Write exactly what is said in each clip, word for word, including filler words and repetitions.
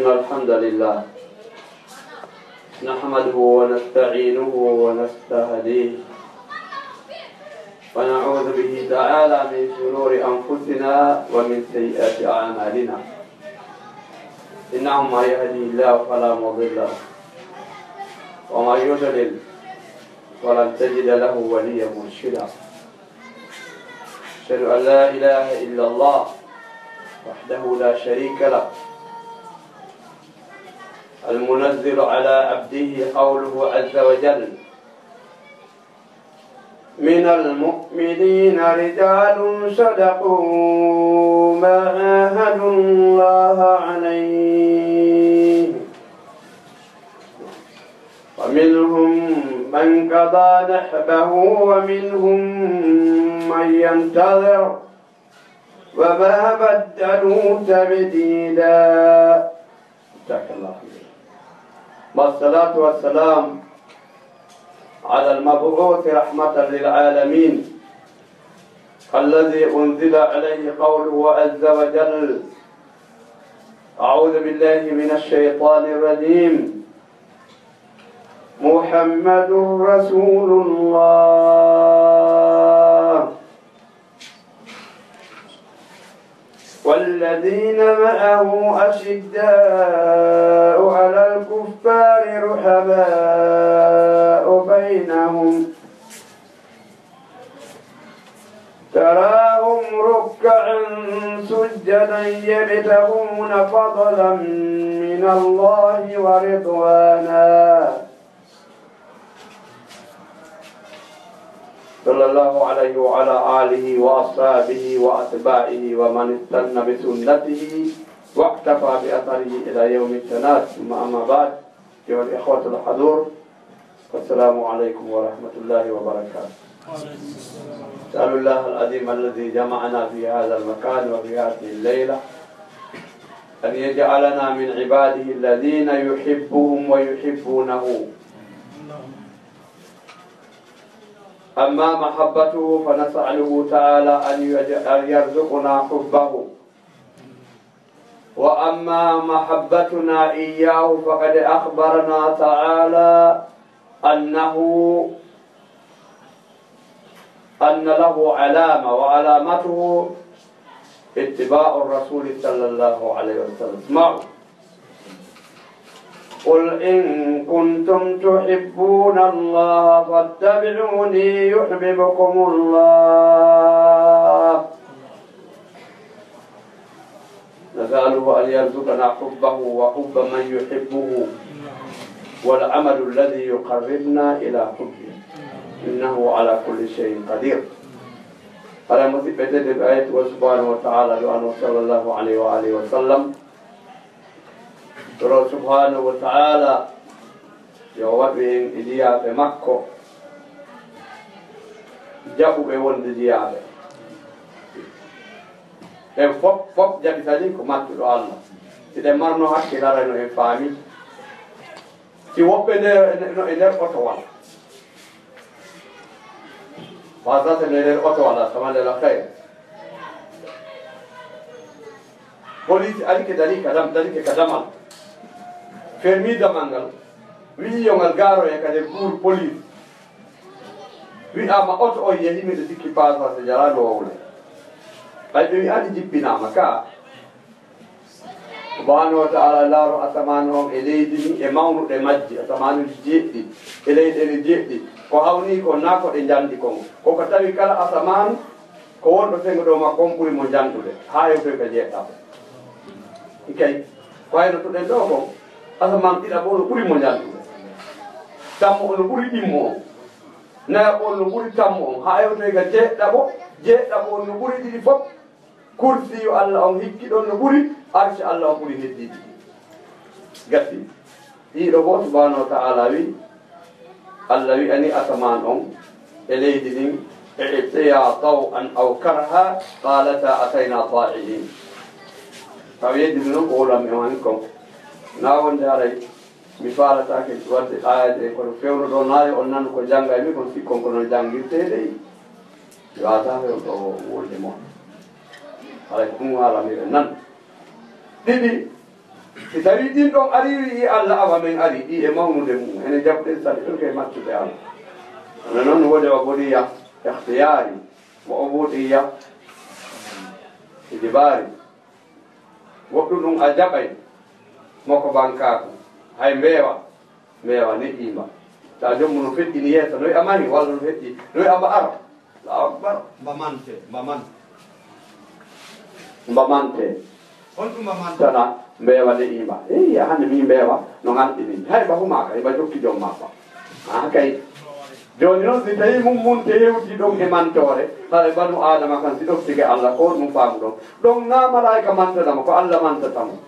الحمد لله، نحمده ونستعينه ونستهديه، ونعوذ به تعالى من شرور أنفسنا ومن سيئات أعمالنا. إنه من يهده الله فلا مضل له، ومن يضلل فلن تجد له وليا مرشدا. أشهد أن لا إله إلا الله وحده لا شريك له، المنزل على عبده قوله عز وجل: من المؤمنين رجال صدقوا ما عاهدوا الله عليه، فمنهم من قضى نحبه ومنهم من ينتظر وما بدلوا تبديلا. جزاك الله خيرا. والصلاة والسلام على المبعوث رحمة للعالمين، الذي أنزل عليه قوله عز وجل: أعوذ بالله من الشيطان الرجيم. محمد رسول الله والذين معه أشداء على الكفار رحماء بينهم، تراهم ركعا سجدا يبتغون فضلا من الله ورضوانا، صلى الله عليه وعلى آله وأصحابه وأتباعه ومن استن بسنته واقتفى بأثره إلى يوم التناد. ثم أما بعد، أيها الإخوة الحضور، السلام عليكم ورحمة الله وبركاته. نسأل الله العظيم الذي جمعنا في هذا المكان وفي هذه الليلة أن يجعلنا من عباده الذين يحبهم ويحبونه. أما محبته فنسأله تعالى أن يج-، أن يرزقنا حبه، وأما محبتنا إياه فقد أخبرنا تعالى أنه، أن له علامة، وعلامته اتباع الرسول صلى الله عليه وسلم. اسمعوا. قل إن كنتم تحبون الله فاتبعوني يحببكم الله. نسأله أن يرزقنا حبه وحب من يحبه والعمل الذي يقربنا إلى حبه، إنه على كل شيء قدير. Hara musidɓe tedduɓe, ayat o subhanahu wa ta'ala ɗo ano sallallahu alayhi wa alihi wa sallam. Toro subhanahu wa ta'ala yo waɗu en e jiyaaɓe makko, jaɓuɓe wonde jiyaaɓe. Ɓen fof, fof jaɓi kadi ko mattuɗo Allah. Si ɗen marno hakkil, arayno en faami. Si woɓɓe nder, no e nder oto walla. Wasata no e nder oto walla, tamande la kayr. Police ari ke dari ka dam-, dari ke ka damal. Fermi damal ngal. Wi'i yo ngal garoya ka nder guur police. Wi'ama oto on yehi, miɗo sikki passager jaraano wowle. Ɓay ɓe wi'ani jippinama ka. Subhanahu wa ta'ala laaro asamaan on e leydi ndin e mawnuɗe majji, asamaanuuji jeeɗiɗi e leyɗeele jeeɗiɗi. Ko hawni kon naa ko ɗe njanɗi kon. Ko ko tawi kala asamaan ko wonɗo sengo dow makko on ɓuri mo njanɗude, haa hewtoy ka jeeɗiɗaɓo. Ikay, ko hayno tuɗen ɗo kon, asamaan ɗiɗaɓo on no ɓuri mo njanɗude. Tammo on no ɓuri ɗimmo on. Nayaɓo on no ɓuri tammo on, haa hewtoy ka jeeɗiɗaɓo. Jeeɗiɗaɓo on no ɓuri ɗiɗi fof. Kursiyu Allah on hikki ɗon no ɓuri, arshi Allah on ɓuri heddiiɗi. Gasi. Ɗiɗo goo, subhanahu wa ta'ala wi, Allah wi'ani asamaan on e leydi ndin, "I'tiya taw'an aw karha, qalata atayna ta'i'in." Taw yeddino non ko wolam e on kon. Na wonde haray mi faalataake wadde ayaaje, kono fewndo ɗo, na yo on nanu ko janngay mi kon, sikkon ko non janngirtee dey. Yo a tafe on ɗo wolde mon. Haray ko ɗum haala mi ɓe nan. Ɗiɗi, Si tawii ɗin ɗon arii, wi'i Allah, awa men arii, ɗi e mawnude mum, enen jaɓuɗen sali ɗon ko e maccuɓe Allah. Hono non, wode o bodiya ikhtiyaari, mo o bodiya ijibaari. Goɗɗum ɗum a jaɓay mo ko bankaaku, hay mbeewa, mbeewa neɗɗiima. Sa joom mum no feƴƴini yeeso, noy a mahi, walla no feƴƴi, noy a mba ara? Allahu akbar. Mbamante, mbaman. Mbamante. Honɗum mbamante? Tana, mbeewa neɗɗiima. Eyi, hannde mi mbeewa, no ngalɗini. Hay ba humaaka, hiba jokki joom makko. Ah, kay. Jooni noon, si tawii mum munte hewti ɗon e mantoore, hare banu Aadama kan, si ɗoftike Allah, ko ɗum faamuɗon? Ɗon na malaa'ika mantata mo, ko Allah mantata mo.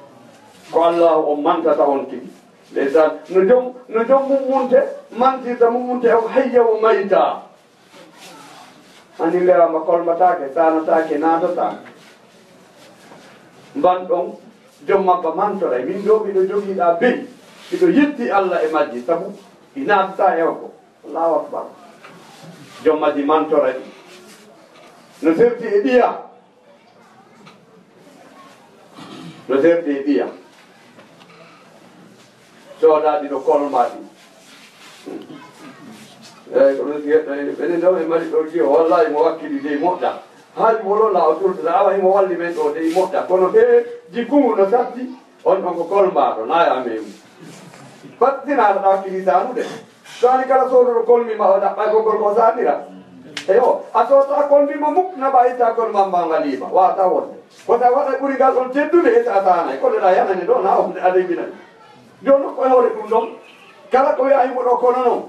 Ko Allaahu on mantata on tigi. Ndeysaan, no joom, no joom mum munte mantirta mum munte on, hayya wo mayta. Ani mbeewa mba kolmataake, saanataake, naatataake. Mban ɗon, joom mabba mantoray. Min ɗo miɗo jogiiɗa beyi, miɗo yetti Allah e majji, sabu ɗi naatataa e okko. Allahu akbar. Joom majji mantora ɗi. No serti e ɗiya. No serti e ɗiya. Sooda ɗi ɗo kolma ɗi. Eyi, ko ɗum si yeɗɗo e ɓenen ɗo ɓe mari ɗo jiyo, wallahi mo wakkili dey moƴƴa. Haali mo lola o turtata, awa himo walli men ɗo dey moƴƴa. Kono he jikkungu no satti, on ɗon ko kolmaaɗo, na ya memu. Fattinaaɗo ɗa wakkili sanude. So ani kala soodoɗo kolmi ma o ɗaɓɓay gongol ko sanira. Eyo, a soota kolmi ma muk na ɓayi ta gol ma mba ngalima. Wata wonde. Ko ta waɗa ɓuri ngal ɗon teddude e sa sanay. Kono ɗa yanani ɗo na on aɗa yimɓinani. Jooni ko e hoore ɗum ɗon, kala ko wi'a himo ɗo kono non.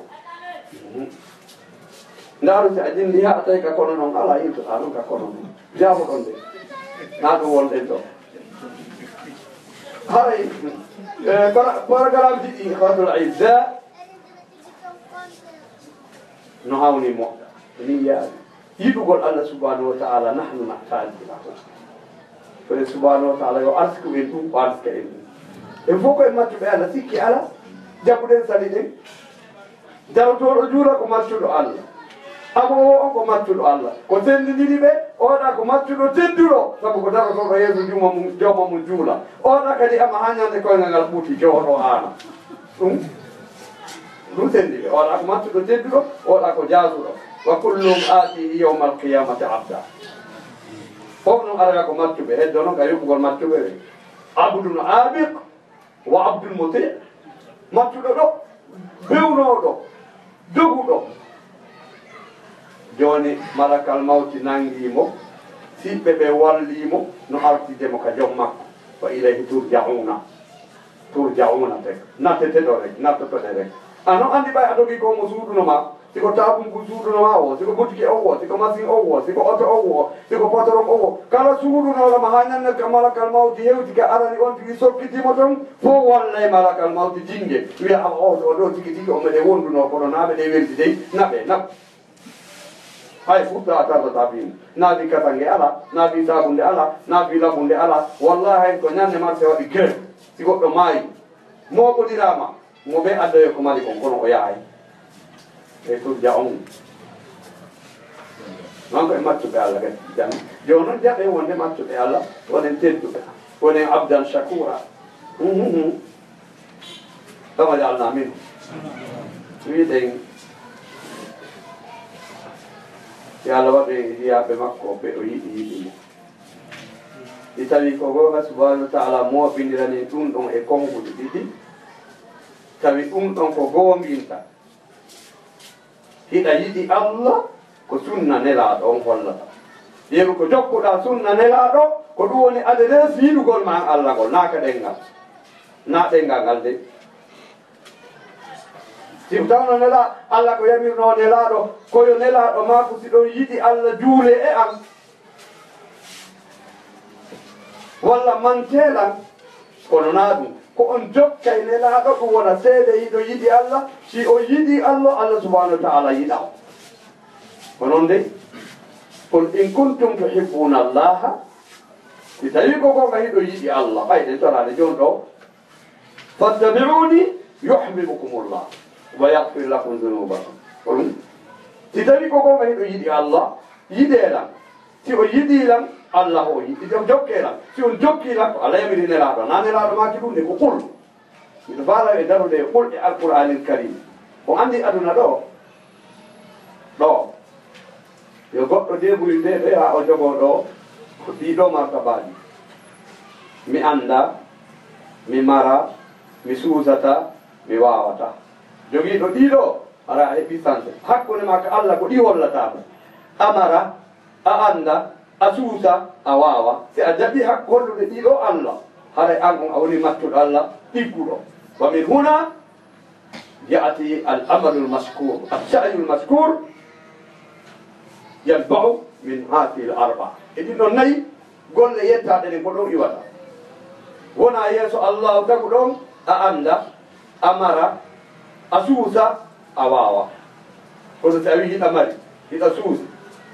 Ndaaru si a jindi haa tawi ka kono non, ala yiltoɗaa non ka kono non. Jaabo ɗon de. Na ɗum wonɗen ɗo. Haray, eh, para-, paragraphe ji ɗi, Ikhwatul Aizza, no hawni moƴƴa. Ni yaari. Yiɗugol Allah subhanahu wa ta'ala, nahnu nahtaji ilahu. Ko en subhanahu wa ta'ala yo arsiku en ɗum, o arsika en ɗum. En fof ko en maccuɓe Allah, sikki ala, jaɓuɗen sali ɗen. Darotooɗo juula ko maccuɗo Allah. Amo o on ko maccuɗo Allah. Ko senndindiri ɓe, oɗa ko maccuɗo tedduɗo, sabu ko darotooɗo yeeso juuma mum, jooma mum juula. Oɗa kadi ama haa ñande koyngal ngal ɓuuti jooɗo haala. Ɗum, ɗum senndi ɓe. Oɗa ko maccuɗo tedduɗo, oɗa ko jaasuɗo. Wa kullum aatihi yawmal qiyamati abda. Fof noon arata ko maccuɓe, heddo noon ka yoɓugol maccuɓe ɓe. Abdun abiq wa abdul muti. Maccuɗo ɗo, bewnooɗo, doguɗo. Jooni malakal mawti nanngii mo, siɓɓe ɓe wallii mo, no artide mo ka joom makko. Wa ilayhi turja'una. Turja'una tek. Nattete ɗo rek, nattotoɗe rek. A no anndi ɓay a dogi ko mo suuduno ma, si ko taabungu suuduno ma o, si ko butiki o o, si ko masin o o, si ko oto o o, si ko patron o o. Kala suudunooɗo ma haa ñande ka malakal mawti hewti ka arani on tigi sokkiti mo ton, fof wallay malakal mawti jinge. Wiya, "Ah, o ɗo, ɗo tigi tigi o meɗen wonduno, kono na meɗen weldi dey, naɓe, naɓ." Hay fuɗɗa a tardata bim. Na bi katange ala, na bi sabunde ala, na bi labunde ala. Wallahi hay ko ñande marché waɗi grève. Si goɗɗo maayi, mooɓondirama, mo ɓe addoyo ko mari kon, kono o yahay. E turja'un. Non ko e maccuɓe Allah kadi jam. Jooni noon jaɓe wonde maccuɓe Allah, wonen tedduɓe, wonen abdan shakura. Mhm. Kama ja'alna minhu. Wiɗen yo Allah waɗu en e jiyaaɓe makko, ɓe o yiɗi, yiɗi mo. Si tawi ko goonga, subhanahu wa ta'ala mooɓindirani ɗum ɗon e konnguɗi ɗiɗi, tawi ɗum ɗon ko goonginta. Hiɗa yiɗi Allah, ko sunna Nelaaɗo on hollata. Yeru ko jokkuɗaa sunna Nelaaɗo, ko ɗum woni adresse yiɗugol ma an Allah ngol, naa ka ɗenngal. Naa ɗenngal ngal de. Si tawno Nela-, Allah ko yamirno Nelaaɗo, ko yo Nelaaɗo maaku, si ɗon yiɗi Allah, juule e an. Walla mantee lan, kono naa ɗum. Ko on jokkay Nelaaɗo, ɗum wona seede hiɗo yiɗi Allah. Si o yiɗi Allah, Allah subhanahu wa ta'ala yiɗa on. Ko non de, "Qul in kuntum tuhibbuna Allaha", si tawi ko gonga hiɗo yiɗi Allah, ɓay ɗen toraade jon ɗo, "fattabi'uni yuhbibkumullah wa yaghfir lakum dhunubakum." Ko ɗum. Si tawi ko gonga hiɗo yiɗi Allah, yiɗe lan. Si o yiɗi lan, Allah o yiɗi jom jokkee lan. Si on jokkii lan, ko Allah yamiri Nelaaɗo. Naa Nelaaɗo maaki ɗum de, ko qul. Miɗo faala e darude e qul e Alqur'aanil Kariim. On anndi aduna ɗoo? Ɗoo. Yo goɗɗo debuli de, de haa o jogoo ɗoo, ko ɗii ɗoo martabaaji. Mi annda, mi mara, mi suusata, mi waawata. Jogiiɗo ɗii ɗoo, hara a heɓii sanse. Hakkunde maa ka Allah ko ɗii hollata mo. A mara, a annda, a suusa, a waawa. Si a jaɓii hakku hollude ɗii ɗoo Allah, haray an on a woni maccuɗo Allah ɗigguɗo. Wa min huna ya'ti al amalul mashkur, al sa'yul mashkur yanba'u min haadihil arba'a. E ɗin ɗon nayi, golle yettaaɗe ɗen ko ɗon iwata. Wona yeeso Allahu tagu ɗon, a annda, a mara, a suusa, a waawa. Kono si a wii hiɗa mari, hiɗa suusi,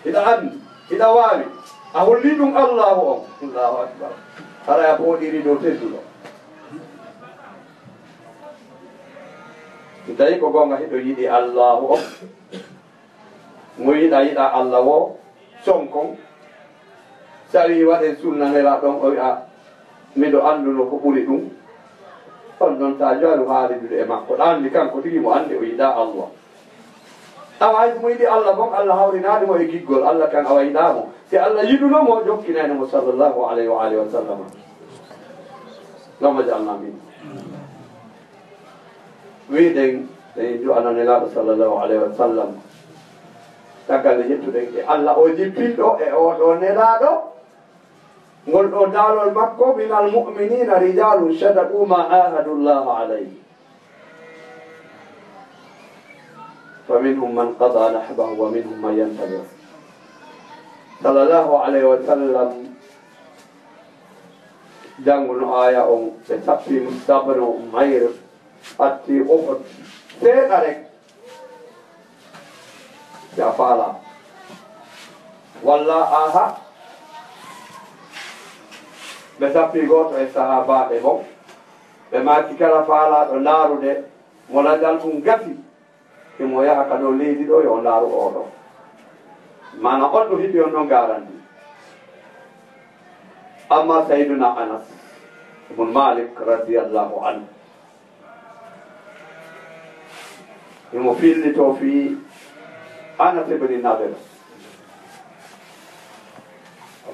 hiɗa anndi, hiɗa waawi, a hollii ɗum Allahu on. Allahu akbar. Haray a fooɗiri dow tedduɗo. Si tawi ko goonga hiɗo yiɗi Allahu on, mo yiɗa yiɗa Allah wo, sonkon. Si a wii waɗen sunna Nelaaɗo on, o wi'a, miɗo annduno ko ɓuri ɗum. On ɗon ta jaaru haalidude e makko. Ɗa anndi kanko tigi mo anndi o yiɗaa Allah. Awa hay so mo yiɗi Allah bon, Allah hawrinaali mo e giggol. Allah kan awa yiɗaa mo. Si Allah yiɗuno mo, jokkinayno mo sallallahu alayhi wa alihi wa sallam. Allahumma ij'alna min. Wiɗen, en du'ana Nelaaɗo sallallahu alayhi wa sallam. Caggal nde ƴettuɗen e Allah o jippinɗo e oo ɗoo Nelaaɗo, ngol ɗoo daalol makko, minal mu'miniina rijaalun sadaqu maa aahadu Llaaha alayhi. Fa minhum man qadaa nahbahu wa minhum man yantazir. Sallallahu alayhi wa sallam, jannguno aaya on, ɓe sappi Mus'ab ibn Umayr, ɓatti Uhud seeɗa rek, si a faala. Walla aha, ɓe sappi gooto e sahaabaaɓe bon, ɓe maaki kala faalaaɗo ndaarude mo lajal ɗum gasi, himo yaha ka dow leydi ɗo, yo o ndaaru oo ɗoo. Maana on ɗo hiɓi on ɗon garanti. Amma Sayyiduna Anas ibn Malik radiyallahu anhu, himo fillitoo fii Anas ibn Nadir,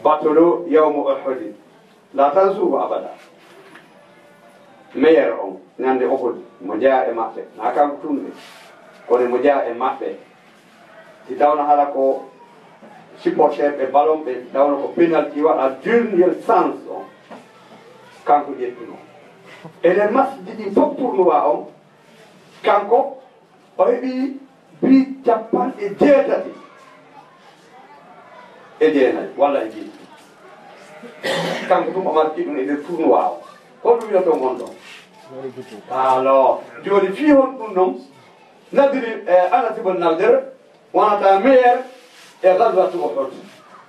batulu yawmu Uhud. Laa tansuuhu abada. Meilleur on, ñande Uhud, mo jeyaa e maɓɓe. Naa kanko tun de, kono mo jeyaa e maɓɓe. Si tawno hala ko supporter ɓe ballon ɓe, si tawno ko penalty waɗa, dernière chance on, kanko ƴettuno. E nder match ji ɗin fof tournoi on, kanko o heɓi but capanɗe jeetati e jeenayi walla e jeeɗiɗi. Kanko tun o marki ɗum e nder tournoi o. Ko ɗum wiyaton on ɗon? Alors, jooni fii hon ɗum ɗon? Nadiri, eh, Anas ibn Nadir wonata meilleur e Ghazwatu Uhud.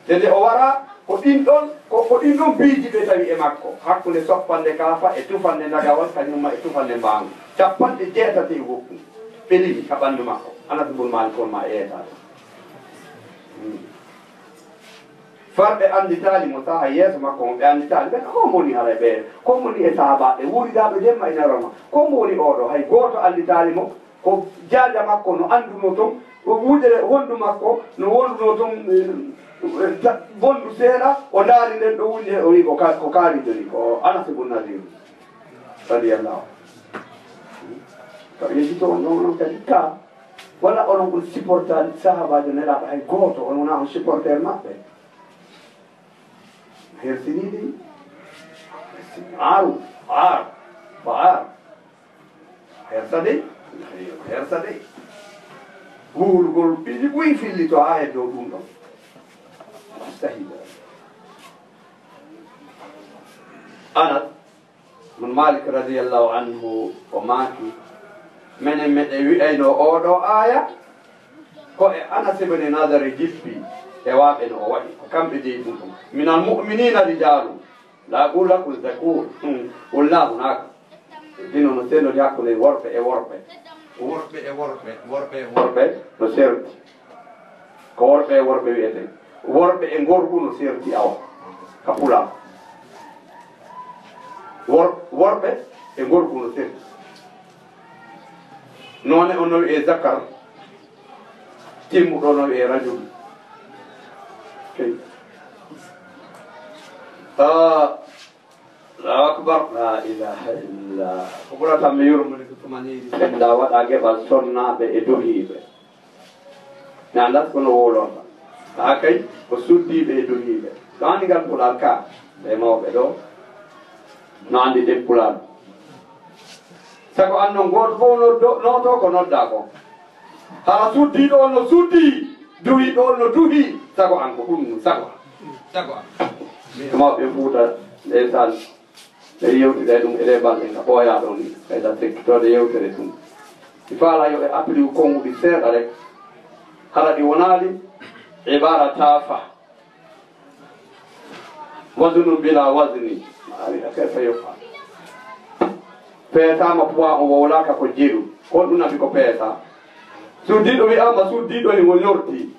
De nde o wara, ko ɗin ɗon, ko, ko ɗin ɗon biiji ɓe tawi e makko, hakkunde soppande kaafa e tufande ndagawal, kañumma e tufande mbaangu. Capanɗe jeetati e goɗɗum ɓe limi ka ɓanndu makko. Anas bun Malik on ma e yeetaade. Hmm. Far ɓe annditaali mo saha yeeso makko mo ɓe annditaali. Ɓe ko moni haray ɓe, ko moni e sahaabaaɓe wuuridaaɓe jemma e ñalorma. Ko moni oo ɗoo? Hay gooto annditaali mo. Ko jaaja makko no annduno ton, o wuujere wondu makko no wonduno ton, eh, ta-, wondu seeɗa, o ndaari nden ɗo wunde, o wi'i ko ka-, ko kaari joni, ko Anas ibn Nadir, radiyallahu anhu. Ka ɓe yejjito on ɗon, onon kadi ka, wala onon on supporta sahaabaajo Nelaaɗo hay gooto, on wona on supporter maɓɓe. Hersinii ɗi, aaru, aar, ko aar. Hersa dey, hersa dey. Guurgol piiji ɓuy fillito haa heddo ɗum ɗon. Mustahil. Anas bun Malik radiyallahu anhu o maaki, menen meɗen wi'ayno oo ɗoo aaya, ko e Anas ibn Nadar jippi, e waaɓe no o waɗi, ko kamɓe jeyi ɗum ɗon. Minal mu'minina rijalun. Laa qul lakum zakur. Hmm. Qul laa hunaaka. Dino no sendori hakkunde worɓe e worɓe. Worɓe e worɓe, worɓe e worɓe. Worɓe no serti. Ko worɓe e worɓe wi'ete. Worɓe e ngorgu no serti awa. Ka pulaar. Wor-, worɓe e gorko no seeɗi. Noone on no wi'ee zakar, timmuɗo no wi'ee rajul. Kay. Ah, Allahu akbar. La ilaha illa. Ko ɓurata mi yurmude ko tuma ni sendaa waɗa geɓal sonnaaɓe e duhiiɓe. Mi anndaa ko no wowlorta. Haa kay, ko suddiiɓe e duhiiɓe. Ɗo anndi ngal pulaar ka, ɓe mawɓe ɗo, no anndi ɗen pulaar. Sago an non gooto fof no do-, nootoo ko noddaa ko. Hara suddiiɗo on no suddii, duhiiɗo on no duhii. Sago an ko ɗum, sago an. Sago an. Mawɓe Fuuta, ndeysaan. Ɓe yewtida e ɗum e ɗee balɗe ka ɓooyaa ɗoo ni, ɓeyda sekkitoode yewtere tun. Mi faalaa yo ɓe appili konnguɗi seeɗa rek. Hara ɗi wonaali ibara taafa. Wazunun bila wazni. Maari a kayfa yufa. Peesaama poids on wowlaaka ko jeru. Ko ɗum nafi ko peesa. Suddiiɗo wi'aama suddiiɗo himo lorti.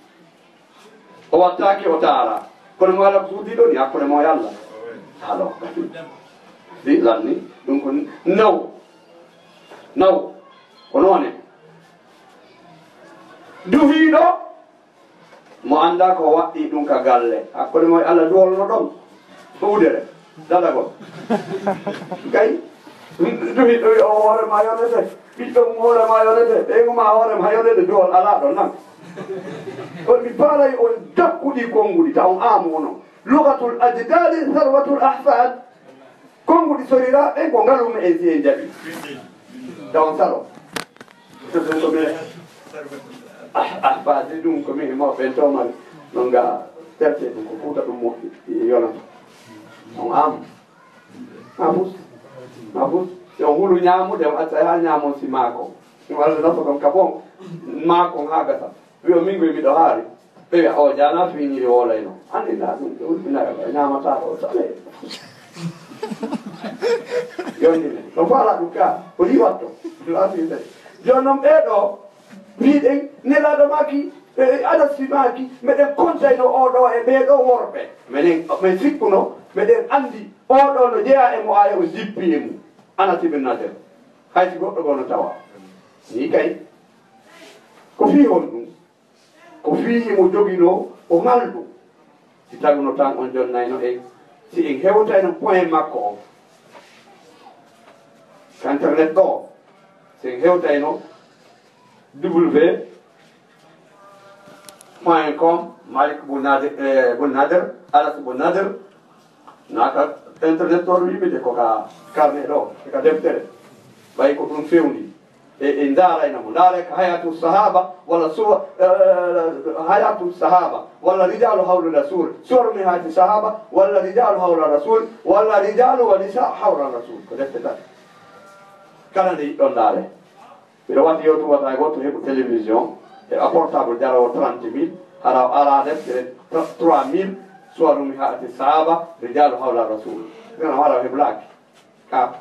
O wattaaki o taara. Kono mo Alla ko suudiiɗo ni, hakkunde mo e Alla. Alors, si lanni, ɗum ko naw. Naw. Ko noone. Duhiiɗo, mo anndaa ko waɗɗii ɗum ka galle. Hakkunde mo e Alla duwol no ɗon. Ko udere. Dadagol. Kay. Duhiiɗo o hoore ma yonete. Ɓiɗɗo mum hoore ma yonete. Ɓeyngu ma hoore ma yonete. Duwol alaa ɗon nan. On mi faalay on dakkuɗi konnguɗi, taw on aamu onon. Lugatul ajdadi, sarwatul ahfad. Konnguɗi soriraaɓe ko ngalu me en si en jaɓi. Taw on salo. Ɗum ko mi, ah, ahfad ɗum ko mi e mawɓe en to mari. Non ga terte ɗum ko Fuuta ɗum mo yonata. On aamu. Mahfus. Mahfus. Si on hulu ñaamude, on accay haa ñaamon si maako. Walla nafa kon ka bon. Maako haa gasa. Wi'o min goy miɗo haari. Ɓe wi'a, "O jaana fiiñiri woolayno." Anndi na ɗum, ɓe ulɓina ɓe ñaamataa ɗo sale. Yondine. No faala ɗum ka. Ko yiwatto. Laati sey. Jooni non ɓee ɗo, mbiɗen, Nelaaɗo maaki, e, Anas fi maaki, meɗen kontayno oo ɗo e ɓee ɗo worɓe. Menen, men sikkuno, meɗen anndi oo ɗo no jeyaa e mo aaya o jippi e mum. Anas ibn Nadir. Hay si goɗɗo goo no tawa. Ni kay. Ko fii honɗum? Ko fii himo joginoo o ŋalɗu. Si taguno tan on jonnayno en, si en hewtayno point makko on. Ka internet ɗo, si en hewtayno W point com, Malik bun Nadir, eh, bun Nadir, Anas bun Nadir, na ka internet ɗo ɗum yimɓe ko ka carnet ɗo, e ka deftere. Ɓay ko ɗum fewndi. E, e ndaarayna mo. Ndaare ka Hayatu Sahaba, walla suwa, eh, Hayatu Sahaba, walla Rijalu Hawla Rasul. Suwaru min Hayati Sahaba, walla Rijalu Hawla Rasul, walla Rijalu wa Nisa Hawla Rasul. Ko defte tati. Kala nde yiɗɗon ndaare. Mbiɗo waɗi yo tuma tawi goɗɗo heɓu télévision, heɓa portable jarawo trente mille, hara o ara deftere trois mille, Suwaru min Hayati Sahaba, Rijalu Hawla Rasul. Ngana wara o heblaki. Ka.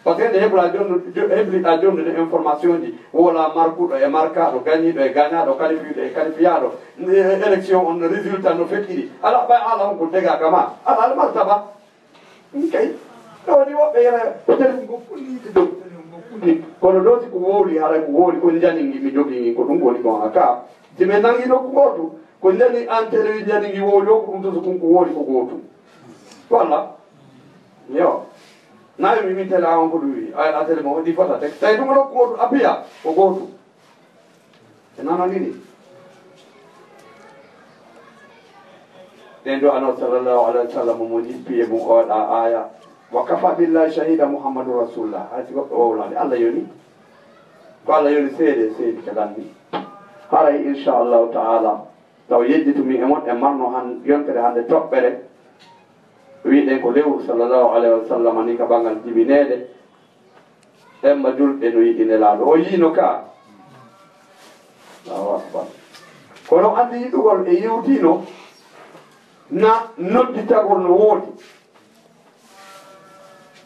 Parce que nde hebla jonnu-, jo-, hebliɗa jonnude information ji, wola markuɗo e markaɗo, gañiɗo e gañaɗo, kalifiɗo e kalifiyaɗo, nde élection on no résultat no feƴƴiri. Ala ɓay ala on ko dega kama. Ala al martaba. Ɗum kay, ɗo waɗi woɓɓe yara ko téléphone ko kulliɗe dow, téléphone ko kulli. Kono ɗo si ko wowli, haray ko wowli, ko njani ngi mi jogii ngi, ko ɗum woni ko haa ka. Si min nangi nokku gooto, ko njani an télé wi njani ngi wowli o, ko ɗum to so ɗum ko wowli ko gootum. Walla? Yo. Nayi mi min télé an ko ɗum wi, ay an télé mo waɗi fota tek. Tawi ɗum nokku gooto, a piya, ko gootum. E nanani ni. Ɗen do Annabi sallallahu alaihi wasallam mo jippi e mum oɗa aya. Wa kafa billahi shahida Muhammadu Rasulullah. Hay si goɗɗo wowlaade, Allah yoni. Ko Allah yoni seede, seedi ka lanni. Haray, insha Allahu ta'ala, taw yejjitumi e mon e marno han yontere hande toɓɓere. Wiɗen ko lewru sallallahu alaihi wasallam ni ka bangal jibineede. Emma julɓe no yiɗi Nelaaɗo. O yiino ka. Allahu akbar. Kono anndi yiɗugol e yewtiino na nodditagol no woodi.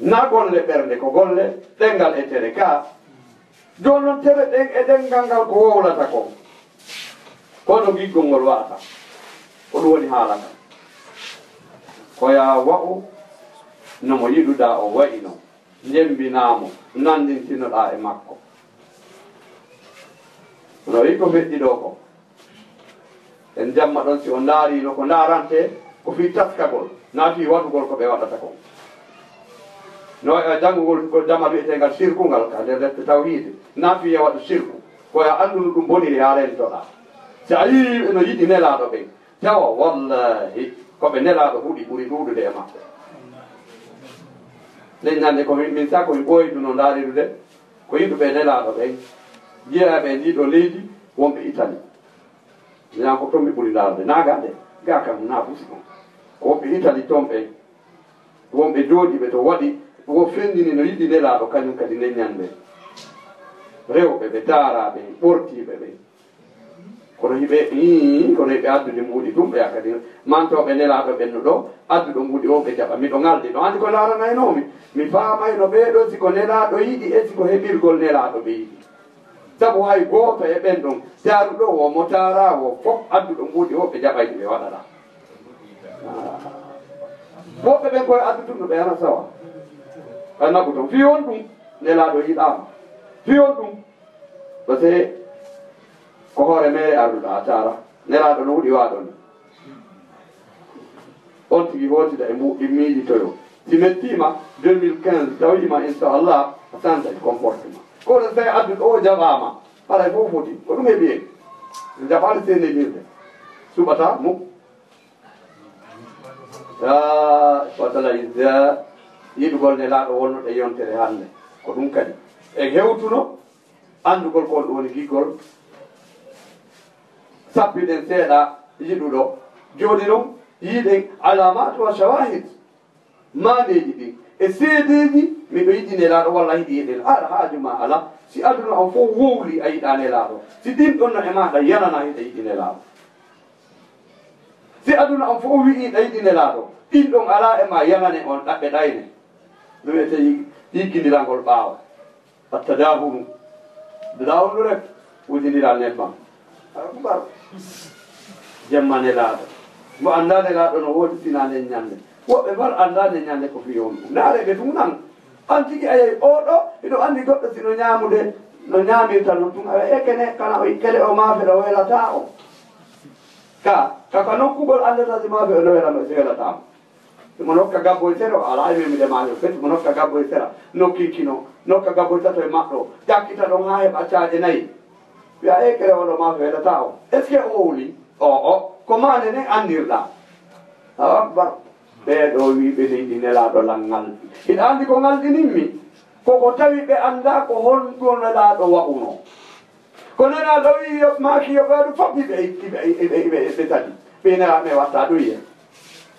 Na golle ɓernde, ko golle ɗenngal e tere ka. Jooni noon tere ɗen e ɗenngal ngal ko wowlata ko. Kono giggol ngol wa'ata. Ko ɗum woni haala kan. Ko yaa wa'u no mo yiɗuɗaa o wa'i non, njemmbinaa mo, nanndintinoɗaa e makko. No wi'i ko feƴƴi ɗoo ko, en jamma ɗon, si on ndaariino ko ndaarantee, ko fii taskagol, naa fii waɗugol ko ɓe waɗata kon. No e janngugol ko damal wi'eteengal sirku ngal ka nder defte tawhiide, naa fii e waɗu sirku, ko e anndunu ɗum boniri haa rentoɗaa. Si a yii no yiɗi Nelaaɗo ɓen, tawa wallaahi ko ɓe Nelaaɗo huɗi ɓuri ɗuuɗude e maɓɓe. Nden ñannde ko min, min sako min ɓooyduno ndaaridude ko yiɗuɓe Nelaaɗo ɓen, jeyaaɓe e ndii ɗoo leydi, wonɓe Itali. Minan ko ton mi ɓuri ndaarde, naa gaa de, gaa kam naa busi kon. Ko wonɓe Itali ton ɓen, wonɓe jooɗiiɓe to waɗi, wo fenndini no yiɗi Nelaaɗo, kañum kadi nden ñannde. Rewɓe ɓe taaraaɓe, ɓortiiɓe ɓe. Kono hiɓe, ii, kono hiɓe addude mbuuɗi tun, ɓe kadi mantooɓe Nelaaɗo ɓen no ɗoo, adduɗo mbuuɗi o ɓe jaɓa. Miɗo ŋaldi ɗoo, anndi ko ndaaranaynoomi? Mi faamayno ɓee ɗoo si ko Nelaaɗo yiɗi e si ko heɓirgol Nelaaɗo ɓe yiɗi. Sabu hay gooto e ɓen ɗon taaruɗo wo mo taaraa wo fof adduɗo mbuuɗi o ɓe jaɓayɗi ɓe waɗaɗa. Woɓɓe ɓen koye addutunno ɓe ana sawa. Ɓe naɓu ton. Fii on ɗum Nelaaɗo yiɗaama. Fii on ɗum. Parce que ko hoore meere arduɗo a taara. Nelaaɗo no wuɗi waaɗo ni. On tigi hootida e mbu-, e miijitoyo. Si mettiima deux mille quinze, tawiima, inchallah, a change comportement. Kono so tawi adduɗo o jaɓaama, haray fof foti. Ko ɗum heɓi en. En jaɓaali seenemirde. Suɓata muk. Ah, wasala izza, yiɗugol Nelaaɗo wonno ɗe yontere hannde. Ko ɗum kadi. En hewtuno anndugol ko on ɗum woni giggol. Sappiɗen seeɗa yiɗuɗo. Jooni non, yiiɗen alaamaatu wa shawahid. Maaneeji ɗin e seedeeji, miɗo yiɗi Nelaaɗo, walla hiɗi yiɗi. Aɗa haaju ma alaa. Si aduna on fof wowli, a yiɗaa Nelaaɗo. Si ɗin ɗon no e maaɗa yanana, hiɗa yiɗi Nelaaɗo. Si aduna on fof wi'i ɗa yiɗi Nelaaɗo, ɗin ɗon alaa e ma yanane on ɗaɓɓe ɗayne. Ɗum wiyetee yig-, yiggindirangol ɓaawo. Attadahunu. Dawlu rek, wujindiral nebbam. Akbar. Jemma Nelaaɗo. Mo anndaa Nelaaɗo no woodi, sinaa nden ñannde. Woɓɓe far anndaa nden ñannde ko fii on ɗum. Ndaare ɓe tun nan. An tigi a yehi oo ɗoo, hiɗo anndi goɗɗo si no ñaamude, no ñaamirta non tun. Awa e kene, kana o kele o maafe ɗo welataa o. Ka, ka, ka nokkugol anndata si maafe o no wela, si welataa mo. Mo nokka gabbo e sera, o alaa e wi'ude maafe, feti mo nokka gabbo e sera, nokki kino, nokka gabbo e tato e maɗɗo, ƴakkita ɗon haa heɓa caaje nayi. Wi'a, "E kere oɗo maafe welataa o." Est-ce que o wowli? O, o, ko maande nden anndirɗaa. Allahu Akbar. Ɓee ɗoo wi'uɓe leydi Nelaaɗo lan ngalɗi. Hiɗa anndi ko ngalɗinimmi? Ko ko tawi ɓe anndaa ko honɗum Nelaaɗo wa'unoo. Ko Nelaaɗo wi'i yo, maaki yo ɓe waɗu fof, iɓe, iɓe, iɓe, iɓe, iɓe tati. Ɓe Nelaaɗo ɓe watta ɗum ye.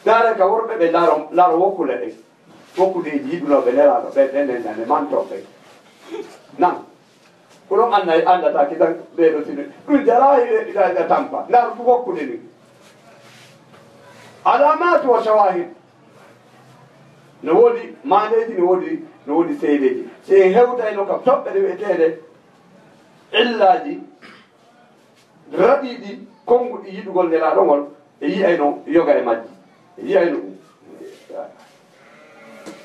Ndaare ka worɓe ɓe laro, laro wokkude ɗen. Wokkudeeji yiɗunooɓe Nelaaɗo ɓe, ɓe nen nane mantooɓe. Nan. Ko ɗon annda, anndata kitan ɓee ɗo tini. Ɗum jaraa hiɓe, hiɓe, hiɓe tampa. Ndaar ɗum wokkude ni. Alaamaatu wa shawahid. No woodi maandeeji, no woodi, no woodi seedeeji. Si en hewtayno kam toɓɓe ɗe wi'eteeɗe illaaji raɗiiɗi, konnguɗi yiɗugol Nelaaɗo ngol, e yi'ayno yoga e majji. E yi'ayno ɗum.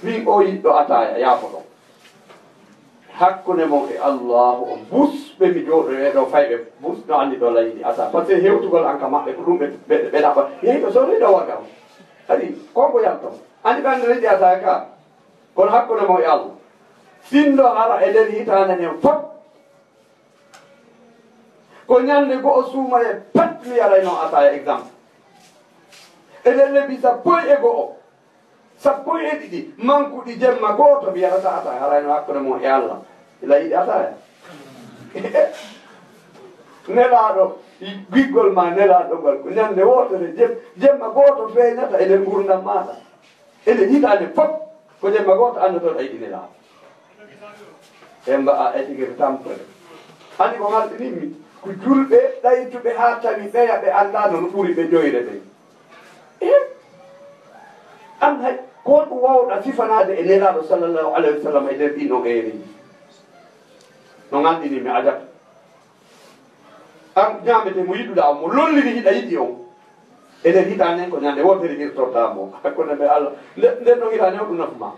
Min o yiɗɗo ataaya, yaafoɗon. Hakkunde mon e Allaahu on, bus ɓe mi jooɗoyee ɗo, fayɓe bus no anndi ɗo laydi ata. Parce que hewtugol an ka maɓɓe, ko ɗum ɓe, ɓe, ɓe ɗaɓɓa. Yehi ɗo, so ɗo warga on. Kadi, ko ko yalton. Anndi ɓe anndi laydi ata ka. Kono hakkunde mon e Allah. Sinndo hara e nder hitaande nden fof. Ko ñannde go'o suumaye pat mi yarayno ataaya, exemple. E nder lebbi sappo e go'o. Sappo e ɗiɗi, mankuɗi jemma gooto, mi yarata ataaya, harayno hakkunde mon e Allah. Ila yiɗi ataaya. Nelaaɗo, giggol ma Nelaaɗo ngal, ko ñannde wootere, jem-, jemma gooto feeñata e nder nguurndam maaɗa. E nder hitaande fof, ko jemma gooto anndotoɗa yiɗi Nelaaɗo. Ɓe mba'a e tigi tampere. Anndi ko ngalɗinimmi? Ko julɓe ɗaytuɓe haa tawi ɓeya ɓe anndaano no ɓuri ɓe joyre ɓen. Eh? An hay, ko honɗum waawɗa sifanaade e Nelaaɗo sallallahu alayhi wa sallam e nder ɗin on eereeji? No ngalɗinimmi, ajab. An ñaamete mo yiɗuɗaa on, mo lolliri hiɗa yiɗi on. E nder hitaande nden ko ñande wootere irtortaa mo. Hakkunde ɓe Allah. Nde, nden ɗon hitaande on ɗum nafu ma.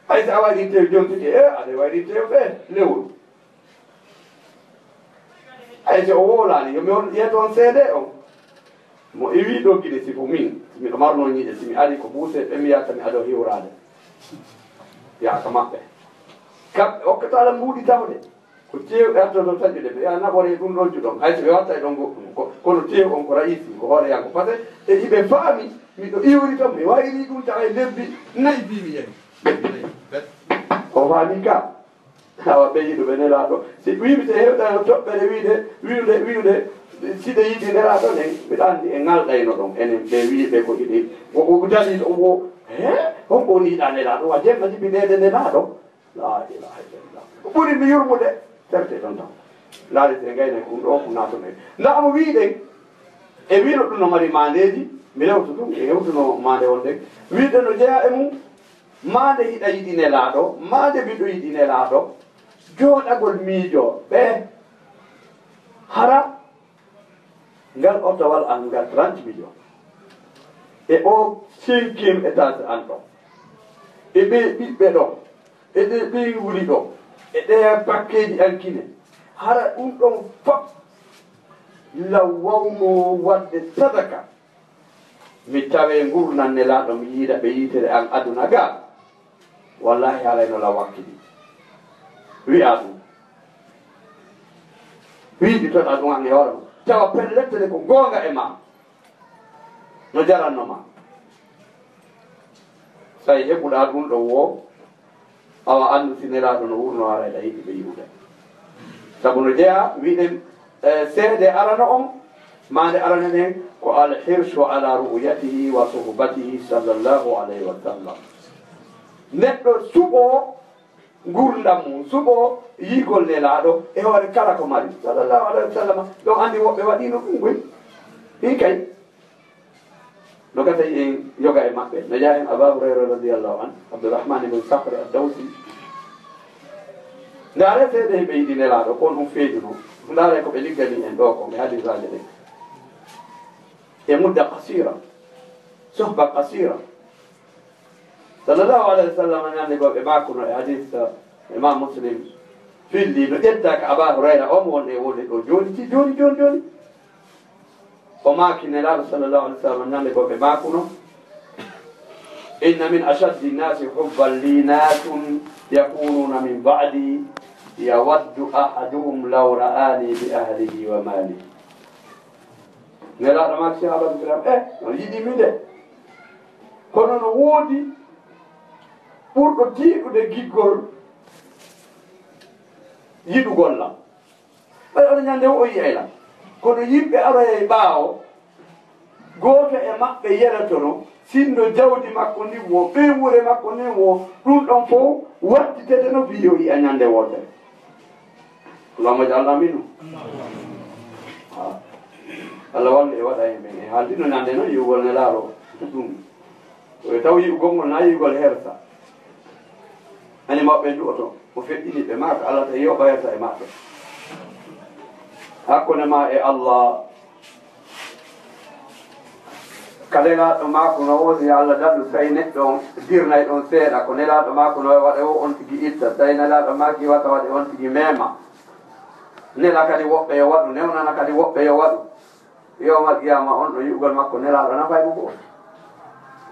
Hay so a wayri tew jontude, e, aɗa wayri tew ɓe lewru. Hay so o wowlaani, yo mi on ƴeeto on seede on. Mo iwi ɗo giɗe, si ko min, si miɗo marno ñiiƴe, si mi ari ko buuse, ɓe mi yaata mi ado hiwraade. Yaaka maɓɓe. Kamɓe okkataala mbuuɗi tawde. Ko tew artoto taƴude ɓe, ya naɓore ɗum ɗon juɗon. Hay so ɓe watta e ɗon goɗɗum. Ko, kono tew on ko raisi, ko hooreyanko. Parce que e iɓe faami, miɗo iwri ton, mi wayri ɗum tawa e lebbi nayi mbi mi yehi. Lebbi nayi. O faami ka. Awa ɓe yiɗuɓe Nelaaɗo. Si wiimi te hewɗa no toɓɓere wiide, wiwde, wiwde, si ɓe yiɗi Nelaaɗo nden, mbiɗa anndi e ŋalɗayno ɗon. Enen ɓe wiiɓe ko iɗi, ko, ko dalil on wo, he? On ko yiɗa Nelaaɗo, wa jemma jibineede Nelaaɗo. La ilaha illallah. Ko ɓuri mi yurmude, terte ɗon tan. Laari te ngayna ko ɗum ɗo, ko naatone. Nda mo wiiɗen, e wiino ɗum no mari maandeeji, mi rewto ɗum, e hewtuno maande on nden. Wiide no jeyaa e mum, maande hiɗa yiɗi Nelaaɗo, maande miɗo yiɗi Nelaaɗo, jooɗagol miijo ɓe hara ngal otowal an ngal trente millions. E o cinquième étage an ɗo. E ɓe ɓiɓɓe ɗo. E ɗe ɓeynguuli ɗo. E ɗe pakkeeji an kine. Hara ɗum ɗon fop law wawno waɗde sadaka. Mi tawe ngurndan Nelaaɗo, mi yiida ɓe yiitere an aduna ga. Wallahi, haray no law wakkili. Wi'a ɗum. Wiidi toɗa ɗum an e hoore mum. Tawa pellet ne ko goonga e ma. No jaranno ma. Tawi heɓuɗa ɗum ɗo wo, awa anndu si Nelaaɗo no wurno, haray ɗa yiɗi ɓe yi'ude. Sabu no jeyaa, wiɗen, eh, seede arano on, maande arane nden ko al hirsu ala ru'yatihi wa suhbatihi sallallahu alayhi wa sallam. Neɗɗo suɓo ngurndan mum, suɓo yiigol Nelaaɗo e hoore kala ko mari, sallallahu alayhi wa sallam. Ɗon anndi woɓɓe waɗiino ɗum koy. Ɗin kay. No gasa en yoga e maɓɓe. No jeyaa en Aba Hurayra radiyallahu anhu, Abdurrahman ibn Sakhr ad-Dawsi. Ndaare seede ɓe yiɗi Nelaaɗo, ko on ɗum feeñuno. Ndaare ko ɓe liggani en ɗo ko, ɓe hadisaaji ɗen. E mudda qasira, suhba qasira. Sallallahu alayhi wa sallam, ñande goo ɓe maakuno e hadis, eh, Imam Muslim filli, no ƴetta ka Aba Hurayra, on won e wonde ɗo jooni, ti jooni, jooni, jooni. O maaki Nelaaɗo sallallahu alayhi wa sallam, ñande goo ɓe maakuno, "Inna min ashaddi nnasi hubban li nasun yakununa min ba'di, yawaddu ahaduhum law ra'ani bi ahlihi wa malihi." Nelaaɗo maaki sahaabaaɓe kiram, "Eh, no yiɗi mi de. Kono no woodi ɓurɗo tiiɗude giggol yiɗugol lam. Ɓay oɗo ñande o yi'ay lam. Kono yimɓe aroyay ɓaawo, gooto e maɓɓe yelotono, sinno jawdi makko ndin wo, ɓeynguure makko nden wo, ɗum ɗon fof wattitete no fii yo yi'a ñande wootere." Allahumma ij'alna minhum. Ah. Allah wallu e waɗa e men. E haaldi no ñande noon yi'ugol Nelaaɗo ɗum. Ko e taw yi'ugol ngol na yi'ugol hersa. Ani mawɓe ndu'oto, o feƴƴini ɓe, maa ko Allah tawi yoɓa hersa e maɓɓe. Hakkunde ma e Allah. Ka Nelaaɗo maako no woni, yo Allah daɗu, tawi neɗɗo on dirnay ɗon seeɗa, ko Nelaaɗo maako no waɗa o on tigi itta, tawi Nelaaɗo maaki wata waɗe on tigi meema. Nela kadi woɓɓe yo waɗu, newnana kadi woɓɓe yo waɗu. Yawmal qiyaama on ɗo yi'ugol makko Nelaaɗo nafay mo ko?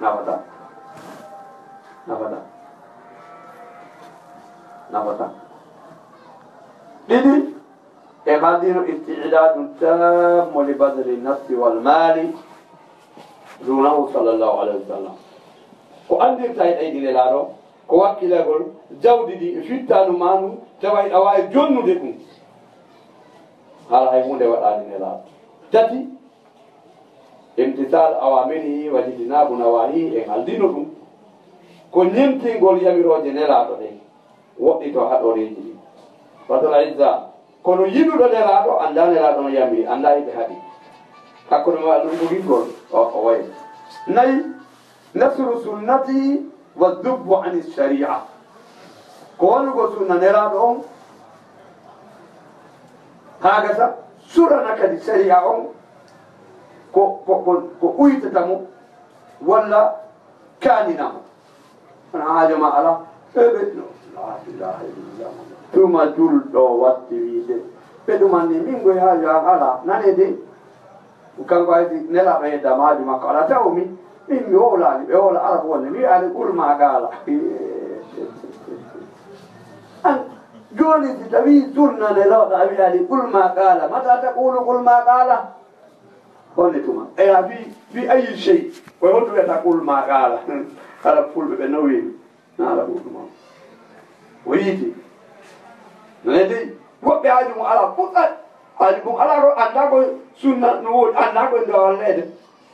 Nafata. Nafata. Nafata. Ɗiɗi, e haldino isti'dadun tammu li badli nafsi wal mali dunahu sallallahu alayhi wa sallam. Ko andirta e ɗayɗi Nelaaɗo, ko wakkilagol jawdi ndi e fittaandu maandu, tawa hiɗa waawi jonnude ɗum. Haala hay huunde waɗaani Nelaaɗo. Tati, imtisal awamirihi wajtinabu nawahihi, en haldino ɗum. Ko ñemtingol yamirooje Nelaaɗo ɗen, woɗɗito haɗoreeji ɗin. Fatal izza, kono yiɗuɗo Nelaaɗo, annda Nelaaɗo no yamiri, annda hiɓe haɗi. Hakkunde ma ɗum ko giggol, o, o wayi. Nayi, nasru sunnati wa dubbu ani sharia. Ko wallugol sunna Nelaaɗo on, haa gasa, surana kadi sariya on ko, ko, ko, ko uytata mo walla kaanina mo. Kono haajo ma alaa. E ɓe, no, la ilaha illallah. Tuma julɗo watti wiide, ɓe ɗuman ni, min goy haajo an alaa. Nane de, kanko hay si Nelaaɗo yedda maaju makko alaa, taw mi, min mi wowlaani, ɓe wowla Arabu wonde, mi wiyaani qul ma qaala. An, jooni si tawi sunna Nelaaɗo a wiyaani qul ma qaala, mata taqulu qul ma qaala? Honde tuma? Eya, fi, fi ayi shay? Ko honto wiyata qul ma qaala? Kala fulɓe ɓe no wiimi. Na ala ɗum ɗum on. O yiiti. Nane dey, woɓɓe haaju mum alaa fuɗɗat. Haaju mum alaa ko anndaa ko sunna no woodi, anndaa ko ndo walleede.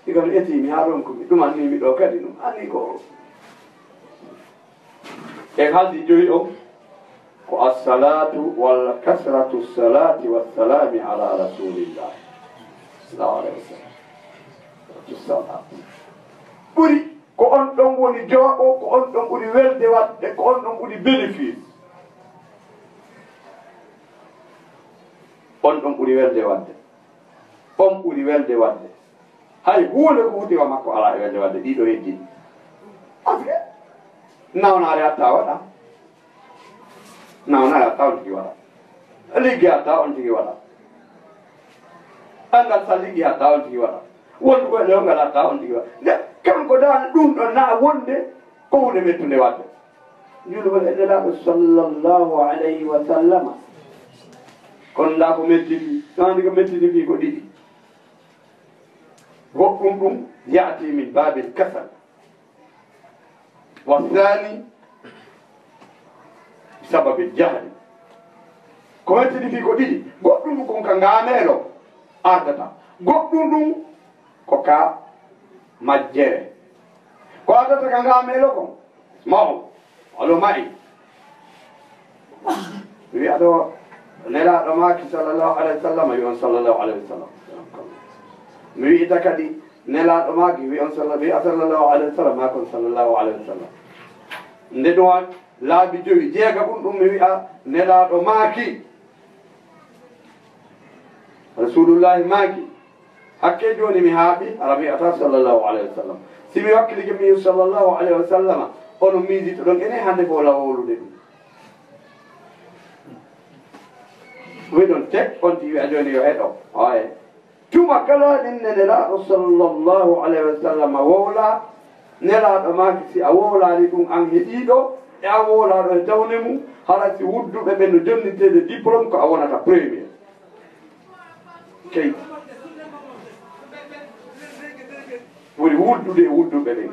Ɗi kam eti mi haa ɗon ko mi ɗum anni mi ɗo kadi ɗum. Anni ko en haaldi joyi on. Ko assalatu walla kasratu salati wassalami ala rasulillah. Sallallahu alaihi wasallam. Kasratu salat. Ɓuri ko on ɗon woni jooɓo, ko on ɗon ɓuri welde waɗde, ko on ɗon ɓuri bénéfice. On ɗon ɓuri welde waɗde. On ɓuri welde waɗde. Hay huunde ko huti wa makko alaa e welde waɗde ɗiɗo heddi. Parce que nawnaare hatta waɗa. Nawnaare hatta on tigi waɗa. Ligge hatta on tigi waɗa. Angal sa ligge hatta on tigi waɗa. Wondu ko e lewgal hatta on tigi waɗa. Nde kanko daan ɗum ɗon na wonde ko huunde mettunde waɗde. Julugol e Nelaaɗo sallallahu alayhi wa sallama. Kono ndaa ko mettini, ɗon anndi ko mettini fii ko ɗiɗi. Goɗɗum ɗum yaati min baabil kasal. Wa thani sababil jahli. Ko mettini fii ko ɗiɗi. Goɗɗum ɗum kon ka ngaameelo ardata. Goɗɗum ɗum ko ka majjere. Ko ardata ka ngaameelo kon. Mawɗo, alo ma'i. Mi wi'a ɗo, Nelaaɗo maaki sallallahu alaihi wasallam, wi on sallallahu alaihi wasallam. Mi wi'ita kadi, Nelaaɗo maaki, wi on salla-, wi'a sallallahu alaihi wasallam, maakon sallallahu alaihi wasallam. Nde ɗum waɗi laabi jowi, jeega ɗum ɗum mi wi'a, Nelaaɗo maaki. Rasulullahi maaki, hakke jooni mi haaɓi, hara mi wi'ata sallallahu alaihi wasallam. Si mi wakkilike mi sallallahu alaihi wasallam, ono miijito ɗon ene hande ko wala wowlude ɗum. Wi ɗon tek, on ti wi'a jooni yo heɗo. Oye. Tuma kala ɗin ne Nelaaɗo sallallahu alaihi wasallam wowla, Nelaaɗo maaki si a wowlaali ɗum an heɗiiɗo, e an wowlaaɗo e tawne mum, hara si wudduɓe ɓen no jonniteede diplôme ko a wonata premier. Kay. Ɓuri wuddude e wudduɓe ɓen.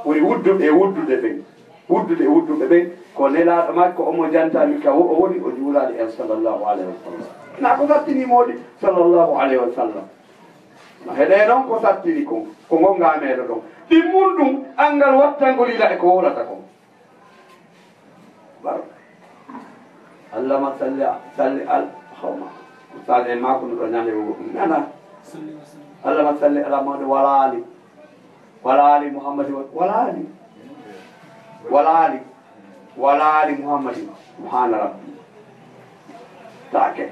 Ɓuri wudduɓe e wudduɓe ɓen. Wuddude e wudduɓe ɓen. Ko Nelaaɗo makko omo janta mi ka wo-, o woni o juulaali en sallallahu alaihi wasallam. Na ko sattini moodi sallallahu alaihi wasallam. No heɗe noon ko sattini kon. Ko ngon ngaameelo ɗon. Ɗin mun ɗum, anngal wattangol ila e ko wowlata kon. Bar. Allahumma salli, salli al, hawma. Ustaz en maa ko ɗo ñande wo ɗum nana. Allahumma salli ala Muhammad wala ali. Wala ali Muhammad wa-, wala ali. Wala ali. Wala ali Muhammad. Subhana rabbi. Taake.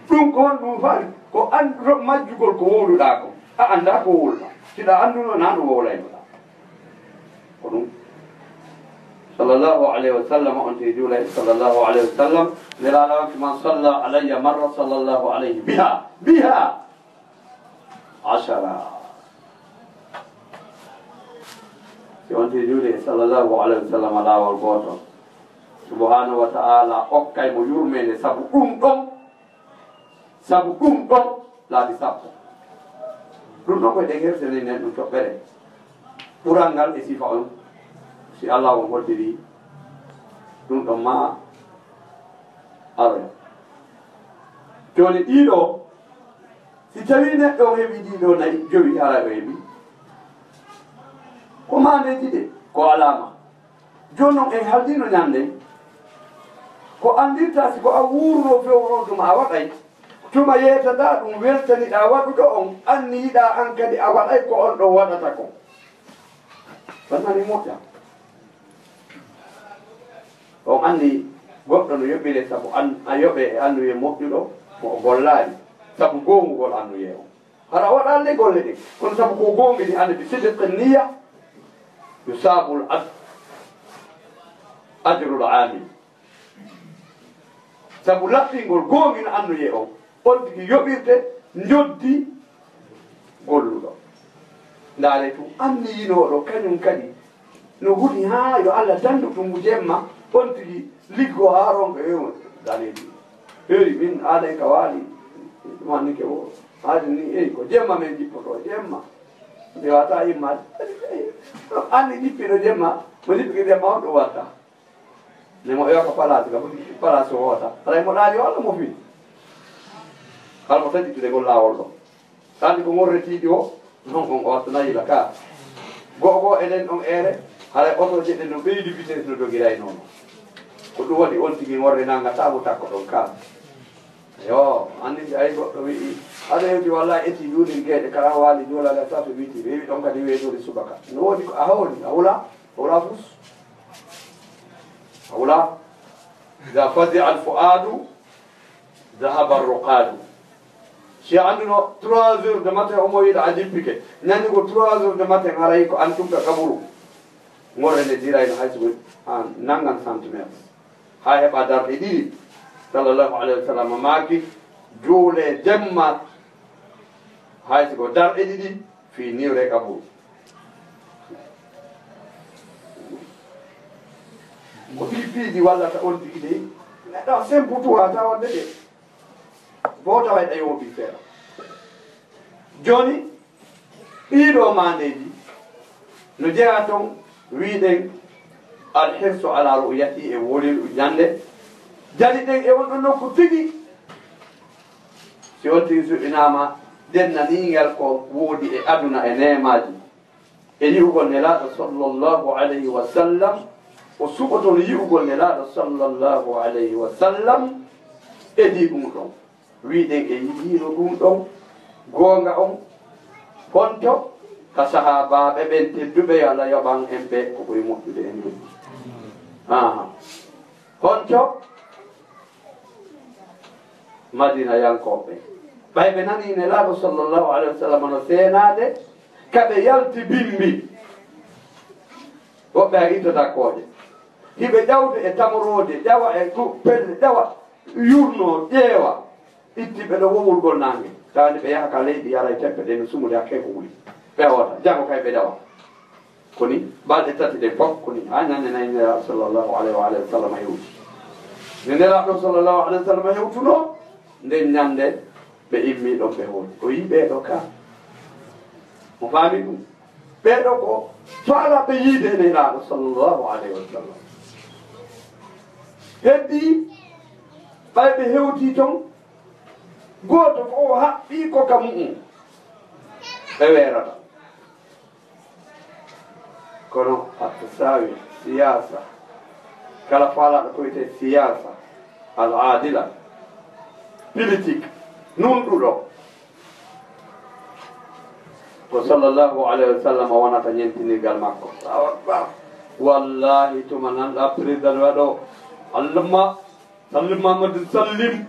Ɗum ko honɗum faali? Ko annduɗo majjugol ko wowluɗaa ko. A anndaa ko wowluɗaa. Si ɗa annduno, naa ɗum wowlaynoɗaa. Ko ɗum. Sallallahu alaihi wasallam, on te juulay, sallallahu alaihi wasallam. Nelaaɗo on, man salla alayya marra, sallallahu alaihi biha. Biha. Ashara. Si on te juuli, sallallahu alaihi wasallam, laawol gooto. Subhanahu wa ta'ala, okkay mo yurmeende sabu ɗum ɗon. Sabu ɗum ɗon laabi sappo. Ɗum ɗon koye ɗen herseninen ɗum toɓɓere. Ɓural ngal e sifa on, si Allah on hoddiri, ɗum ɗon ma aroya. Jooni ɗiɗo, si tawi neɗɗo on heɓi ɗiɗo nayi, jowi, hara o heɓi. Ko ma ndeji de, ko alaama. Jooni noon en haldiino ñande, ko anndirta si ko a wuurno fewro tuma a waɗay, tuma yeetata ɗum weltaniɗaa waɗuɗo on, anniyiɗaa an kadi a waɗay ko on ɗon waɗata kon. Ɗon nani moƴƴa. On anni goɗɗo no yoɓire sabu an, a yoɓe e annuye moƴƴuɗo. O gollaali sabu goongugol annuyee on. Hara o waɗaali ɗe golle ɗen, kono sabu ko goonga ni, annabi, sidqi niyya yusabul abd ajrul amil. Sabu laɓɓingol goongina annuyee on, on tigi yoɓirte njoddi golluɗo. Ndaare tun, anniyinooɗo kañum kadi no huli haa yo Alla dandu ɗum jemma, on tigi liggo haa ronka e on daleeji. Heeri min aaday ka waali, ɗum anni ke wo. Haade ni, eyi, ko jemma men jippoto, jemma. Mi wata immaade. Anni jippiɗo jemma, mo jippike jemma on ɗum watta. Ne mo ƴeewa ka palaasi, ka foti palaasi o hoota. Haray mo ɗaani o Alla mo fii. Kala mo taƴi tude ngol laawol ɗo. Anndi ko ngorretiiɗi o, non on o watta nayila ka. Go'o go'o enen on eere, haray otooje ɗen no ɓeydi vitesse no dogiray noon. Ko ɗum waɗi on tigi ngorre nanga taabo takko ɗon ka. Yo, anndi si ay goɗɗo wi'i, aɗa hewti walla eti juulin geeɗe kala waali juulale sato witi, ɓe wi'i ɗon kadi weetori subaka. No woni ko a hawri, a hula, a hula fus. A hula. Iza fazi al fuadu, zahaba ar-ruqadu. Si a annduno trois heures de matin omo yiɗa a jippike. Ñannde ko trois heures de matin haray ko an tumta kaburu. Ngorre nde dirayno hay so ko an nangan centimètre. Haa heɓa darɗe ɗiɗi. Sallallahu alayhi wa sallam maaki, juule jemma hay so ko darɗe ɗiɗi fii niwre kaburu. Ko ɗii piiji wallata on tigi dey. Neɗɗo simple tuwa tawa nde de. Bo tawa e ɗayoɓi feera. Jooni, ɗii ɗoo maandeeji no jeyaa ton, wi'ɗen alhirsu ala ru'yati e wolel ñande. Jali ɗen e on ɗon nokku tigi. Si on tigi suɓinaama, ɗennaniingel ko woodi e aduna e neemaaji. E yi'ugol Nelaaɗo sallallahu alayhi wa sallam, o suɓoton yi'ugol Nelaaɗo sallallahu alayhi wa sallam, e di ɗum ɗon. Wi'ɗen e yi'iino ɗum ɗon, goonga on, honto ka sahaabaaɓe ɓen tedduɓe, yo Allah yoɓan en ɓe ko ɓuri moƴƴude en ɗum. Aha. Honto Madinayankooɓe, ɓay ɓe nanii Nelaaɗo sallallahu alayhi wa sallam no seenaade, ka ɓe yalti bimbi. Woɓɓe hay ittata kooƴe. Hiɓe ƴawde e tamoroode, ƴawa e ɗu-, pelle, ƴawa, yurno, ƴeewa. Itti ɓe ɗo wowulgol naange. Tawa nde ɓe yaha ka leydi yara e teppe ɗe no sumude hakke ko wuli. Ɓe hoota, jango kay ɓe dawa. Koni balɗe tati ɗe fof koni haa ñande nayi Nelaaɗo sallallahu alayhi wa alihi wa sallam hewti. Nde Nelaaɗo sallallahu alayhi wa sallam hewtunoo, nden ñande ɓe immi ɗon ɓe hooti. O yii ɓee ɗoo ka. Mo faami ɗum. Ɓee ɗoo ko faalaaɓe yiide e Nelaaɗo sallallahu alayhi wa sallam. Heddi ɓay ɓe hewti ton, gooto fof o haɓɓi ko ka mu'um. Ɓe weerata. Kono hatta saawi siyaasa, kala faalaaɗo ko wiyetee siyaasa al aadila, politique, nunɗuɗo, ko sallallahu alayhi wa sallam wonata ñentinirgal makko. Allahu akbar. Wallahi, tuma nanɗa président waɗo, Allahumma Sallim Mamadou Sallim.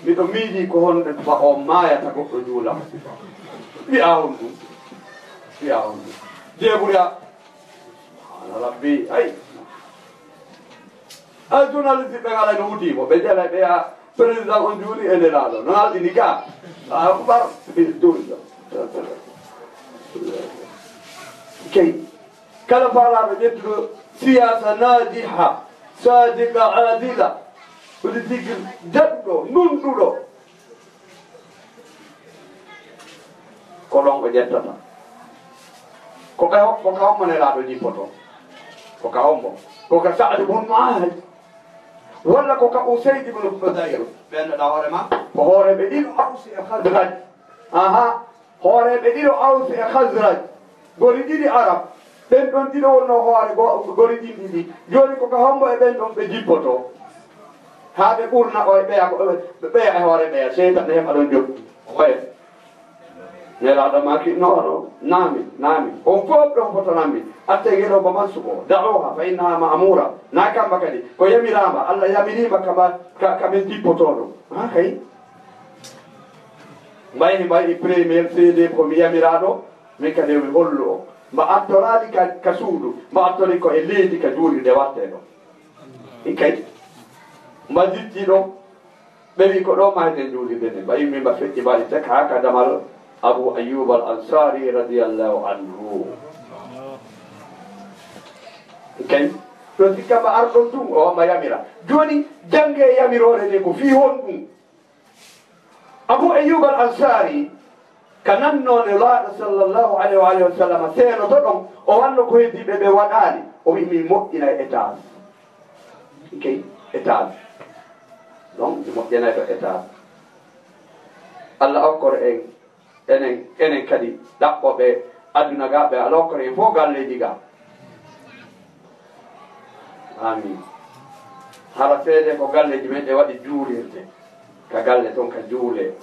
Miɗo miiji ko honde ba o maayata goɗɗo juula. Wi'a on ɗum. Wi'a on ɗum. Jeeguya. Subhaana Rabbi. Ay. Ay, journaliste ɓe ngala no wuti mo. Ɓe jala ɓe ya président on juuli e Nelaaɗo. No alɗini ka. Allahu akbar. Kay. Kala faalaaɗo ƴettuɗo siyaasa naajiha, saadiqa, aadila, politique daɗɗo, nunɗuɗo, ko ɗon o ƴettata. Ko ka, ko ka hombo Nelaaɗo jippoto? Ko ka hombo? Ko ka Sa'd ibn Mu'adh? Walla ko ka Usayd ibn Hudayr? Ɓe annduɗaa hoore ma? Ko hooreeɓe ɗiɗo Aws e Khazraj. Aha. Hooreeɓe ɗiɗo Aws e Khazraj, gori ɗiɗi Arab, ɓen ɗon ɗiɗo wonnoo hoore go-, gori ɗin ɗiɗi. Jooni ko ka hombo e ɓen ɗon ɓe jippotoo? Haa ɓe ɓurna o e ɓeya, ko ɓe, ɓe ɓeya e hoore ɓeya, seytan ne heɓa ɗon jokki. Oye. Nelaaɗo maaki, "No, no, naami, naami. On fof ɗon fotanammi. Attee ngeɗo ba man suɓo. Da'uha fa innaha ma'mura." Na kamba kadi, ko yamiraama, Allah yamiriima ka ma-, ka, ka min tippoto ɗum. Ha kay. Mbayi, mbayi premier C D ko mi yamiraaɗo, min kadi mi hollu o. Mba attoraali ka, ka suudu, mba attori ko e leydi ka juulirde wattee ɗo. I kay. Mba jitti ɗo, ɓe wi ko ɗo maheten juulirde nde. Mba immi mba feƴƴi mbaɗi tek haa ka damal Abu Ayyub al Ansari radiyallahu anhu. I kay. Ɗo sikka mba arɗon tun, o mba yamira. Jooni, jannge yamiroore nde ko fii honɗum? Abu Ayyub al Ansari, ka nannoo Nelaaɗo sallallahu alayhi wa alihi wa sallam seenoto ɗon, o wanno ko heddi ɓe ɓe waɗaali, o wi'i, "Min moƴƴinay étage." Kay, étage. Donc, mi moƴƴinay ɗo étage. Allah okkor en, enen, enen kadi ɗaɓɓooɓe aduna ga, ɓe Allah okkor en fof galleeji ga. Amin. Hara seede ko galleeji men ɗe waɗi juulirde. Ka galle ton ka juule.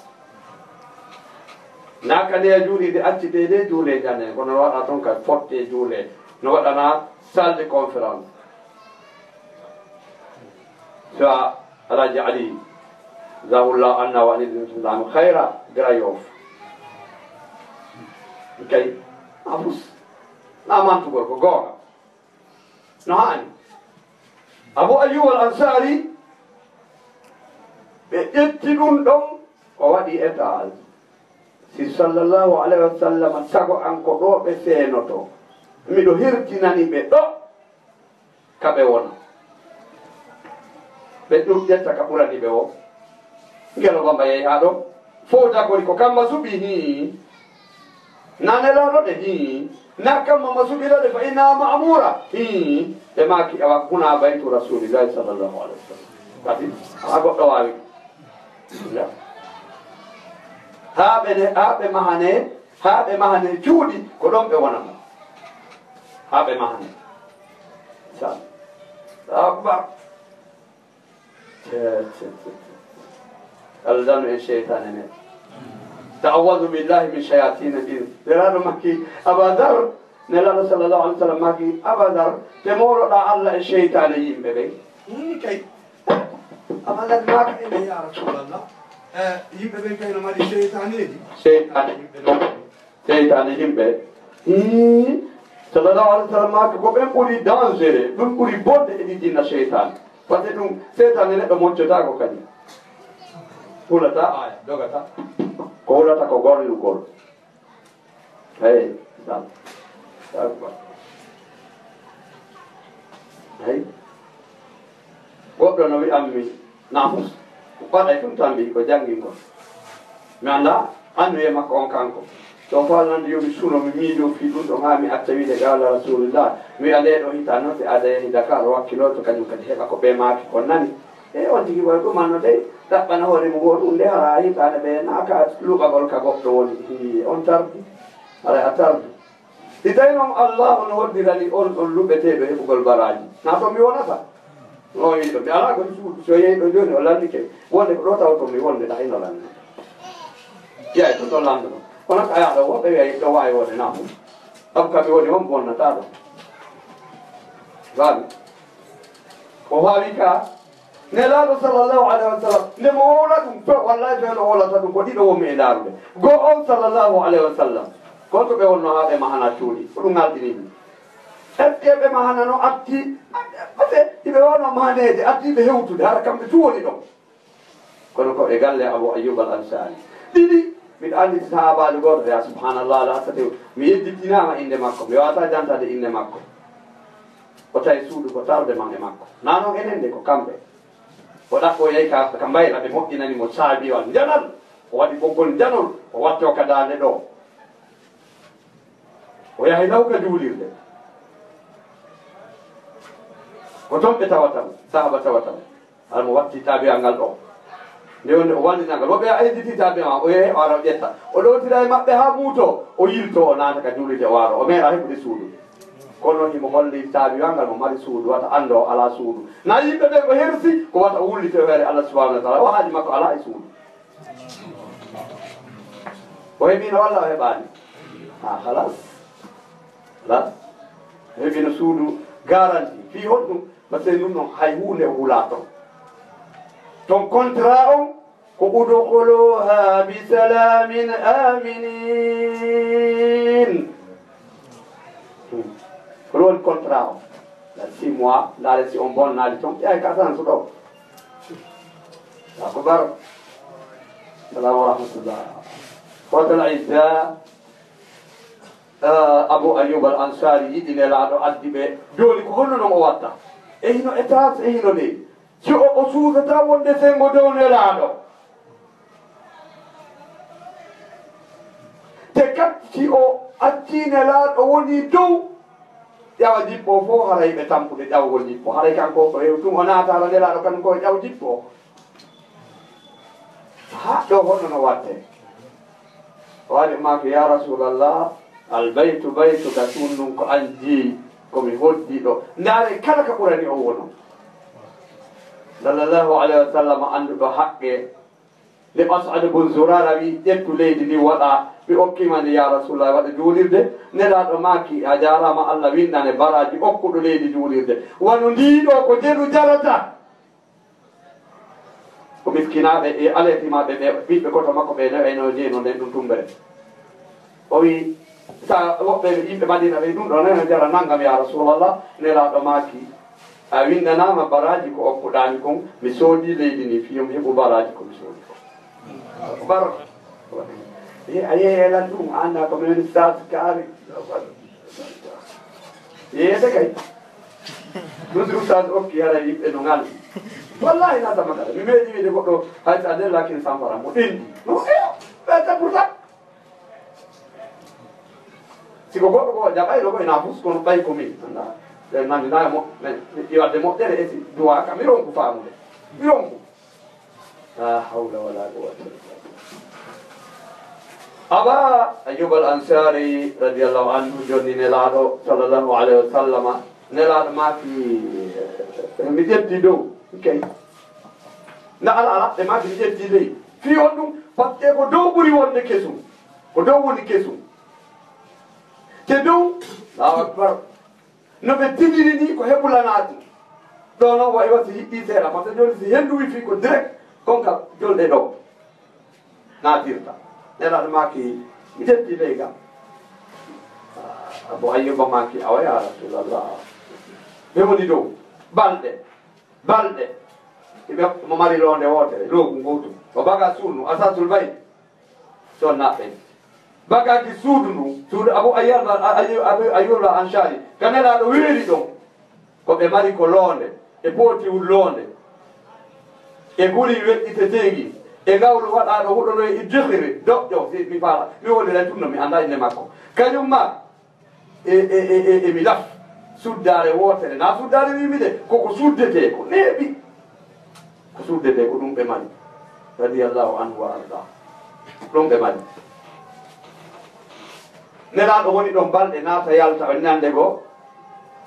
Na ka ndeya juulirde accitee de juule jane, kono waɗa ton ka fotte juule. No waɗana salle de conférence. So a Alhaji Ali, jazahullahu anna wa anil Islam khayra, Grand Yoff. Kay, a fus. Na mantugol ko goonga. No haani. Abu Ayyub al Ansari, ɓe ƴetti ɗum ɗon, o waɗi étage. Si sallallahu alayhi wa sallam sago an ko ɗo ɓe seenoto. Miɗo hirtinani ɓe ɗo ka ɓe wona. Ɓe ɗum ƴetta ka ɓurani ɓe o. Ngelo bamba yehi haa ɗo. Fow dagori ko kamma suɓi hii. Na Nelaaɗo de hii. Na kamma ma suɓi de fa inna ma'mura hii. Ɓe maaki awa kuna baytu Rasulillahi sallallahu alayhi wa sallam. Kadi, a goɗɗo waawi. Haa ɓe ne, haa ɓe mahane, haa ɓe mahane cuuɗi, ko ɗon ɓe wonata. Haa ɓe mahane. Sa-, Allahu akbar. Te, te, te, te. Allah danu en seytaane ne. Ta'awwazu billahi min shayatin al-ins. Nelaaɗo makki, Aba Dar, Nelaaɗo sallallahu alaihi wasallam makki, Aba Dar, te mooloɗaa Allah e seytaane yimɓe ɓen. Hmm, kay. Aba Dar maaka ene, ya Rasulallah. Eh, yimɓe ɓen kay no mari seytaaneeji. Seytaane. Yimɓe ɗon. Seytaane yimɓe. Hmm. Sallallahu alaihi wasallam maaki ko ɓen ɓuri dangereux, ɗum ɓuri bonde e ɗi jinna seytaane. Parce que ɗum seytaane neɗɗo moccotaako kadi. Hulata aya, dogata. Ko hulata ko gollugol. Hey, dal. Dal quoi. Hey. Goɗɗo no wi'ammi, "Naamus, ko waɗay ɗum tan?" Mbi ko janngingol. Mi anndaa annduyee makko on kanko. So faalnande yo mi suno, mi miijoo fii ɗum ɗon haa mi acca wiide qaala Rasulullah. Mi wi'a ndee ɗoo hitaande noon si aada yehi Dakar, o wakkiloo to kañum kadi heɓa ko ɓe maaki kon nani. E on tigi waɗi ɗum anno dey, ɗaɓɓana hoore mum woo ɗum nde hara hitaande ɓe naaka luɓagol ka goɗɗo woni. Hii, on tardi. Haray a tardi. Si tawi noon Allaahu no hoddirani on ɗon luɓeteeɗo heɓugol baraaji, na to mi wonata? O wi'i ɗo, mi alaa ko mi suudu. So yehi ɗo jooni, o lannike wonde ko ɗo tawto mi wonde, ɗa ino lanni. Ƴeew to ɗo lanndo ɗo. Kono ka yaaɗo woɓɓe wi'a ɗo waawi wonde na mum. Sabu ka mi woni on bonnataa ɗo. Faamu? O faawi ka Nelaaɗo sallallahu alaihi wa sallam, nde mo wowla ɗum, to wallahi to no wowlata ɗum, ko ɗiɗo wonmi e ndaarude. Go on sallallahu alaihi wa sallam, kon to ɓe wonno haa ɓe mahana cuuɗi, ko ɗum ngalɗini mi. Ette ɓe mahana no atti, parce que iɓe wawno mahaneede, atti ɓe hewtude, hara kamɓe tu woni ɗon. Kono ko e galle Abu Ayyub al Ansari. Ɗiɗi, miɗo anndi sahaabaajo gooto, ya subhanallah, la astati, mi yedditinaama innde makko, mi waawata jantaade innde makko. O tawi suudu ko tardement e makko. Na noon enen de ko kamɓe. O ɗaɓɓoyay ka, ka mbayla, ɓe moƴƴinani mo caabiwal njanal. O waɗi ɓoggol njanol, o wattoo ka daande ɗo. O yahay law ka juulirde. Ko toon ɓe tawata mo, sahaaba tawata mo. Hara mo watti caabiwal ngal ɗo. Nde wonde o wallina ngal. Woɓɓe a yedditi caabiwal, o yehe, o ara, o ƴetta. O ɗowtira e maɓɓe haa ɓuuto, o yilto, o naata ka juulirde, o waro. O meeɗa heɓude suudu. Kono himo holli caabiwal ngal mo mari suudu, wata anndo o alaa suudu. Na yimɓe ɓe ko hersi, ko wata o wullito e hoore Allah subhanahu wa ta'ala. O haali makko alaa e suudu. O heɓiino walla o heɓaani? Ha, halas. Halas. O heɓiino suudu garanti. Fii honɗum? Parce que ɗum ɗon hay huunde o hulaa ton. Ton contrat on ko udkhuluha bi salamin aminin. Hmm. Ko ɗum woni contrat on. Dans six mois, ndaare si on bonnaali ton, ƴaay ka tan so ɗo. Akbar. Salamu wa rahmatullah. Hotel Izza. Ah, Abu Ayyub al Ansari yiɗi Nelaaɗo, addi ɓe. Jooni ko honno non o watta? E hino étage, e hino leydi. Si o, o suusata wonde senngo dow Nelaaɗo. Te kat si o accii Nelaaɗo woni dow, ƴawa jippo fof haray ɓe tampude ƴawgol jippo. Haray kanko ko heew tun o naata hara Nelaaɗo kan ko ƴaw jippo. Ha ɗo honno no watte? O ari maaki, "Ya Rasulallah, al baytu baytuka, suudu ndun ko an jeyi, ko mi hoddi ɗo." Ndaare kala ka ɓurani o wono. Sallallahu alayhi wa sallam, annduɗo haqqe. Nde As'ad bun Zurara wi, "Ƴettu leydi ndi waɗa, mi okkima ndi, ya Rasulallah, waɗa juulirde." Nelaaɗo maaki, "A jaaraama, Allah winndane baraaji okkuɗo leydi juulirde." Wano ndii ɗo ko jelu jarata. Ko miskinaaɓe e aleetimaaɓe ɓe, ɓiɓɓe koto makko ɓe nayo e no jeyi no nden ɗum tumbere. O wi, sa woɓɓe yimɓe Madina ɓe, "Ɗum ɗo nana jara nangam, ya Rasulallah." Nelaaɗo maaki, "A winndanaama baraaji ko okkuɗaami kon, mi soodi leydi ndi fii yo mi heɓu baraaji ko mi soodi kon." Akbar. Ye, a yeelan ɗum, a anndaa ko mi woni stas kaari. Yeeyde kay. Ɗum si ustaas okki, haray yimɓe no ngaldi. Wallahi, na sama kala. Mi meeɗi wiide goɗɗo, hay so a dellaki en sampara, mo ɗenɗi. No, eyo, ɓe ta pour ça. Si ko goɗɗo ko jaɓay ɗo ko ena fus, kono ɓay ko min, anndaa. Ɓe nanndinaa e mo, men, mi wadde moƴƴere e si duwaa ka, mi ronku faamude. Mi ronku. La hawla wala quwwata illa billah. Aba Ayyub al Ansari radiyallahu anhu jonni Nelaaɗo sallallahu alayhi wa sallama. Nelaaɗo maaki, "Mi ƴetti dow." Kay. Na ala ala, ɓe maaki, "Mi ƴetti ley." Fii on ɗum, parce que ko dow ɓuri wonde kesum. Ko dow woni kesum. Te dow, Allahu Akbar. No ɓe tindiri ni ko heɓu lanaati. Ɗo noon wayi wa si hiɗɗi seeɗa, parce que jooni si henndu wi fii ko direct, kon ka jolɗe ɗo naatirta. Nelaaɗo maaki, "Mi ƴetti ley ga." Abu Ayyuba maaki, "Awa ya Rasulallah." Ɓe woni dow. Balɗe. Balɗe. Iɓe mo mari loonde wootere, loogu ngootu. O baga suunu, asasul bay. Sonna ɓen. Bagaki suudu ndu, suudu Abu Ayyuba, Abu Ayyuba Ansari. Ka Nelaaɗo weeri ɗon. Ko ɓe mari ko loonde, e pootiwol loonde. E guri weɗɗiteteengi. E ngawlu waɗaaɗo huɗo no e iddihiri, doƴƴo, si mi faala. Mi woni lay tun no mi anndaa innde makko. Kañum ma, e, e, e, e, e mi laf. Suddaare wootere. Na suddaare wimi de, koko suddetee, ko neeɓi. Ko suddetee ko ɗum ɓe mari. Radiyallahu anhu wa arda. Ɗum ɓe mari. Nelaaɗo woni ɗon balɗe naata yalta, o nande goo.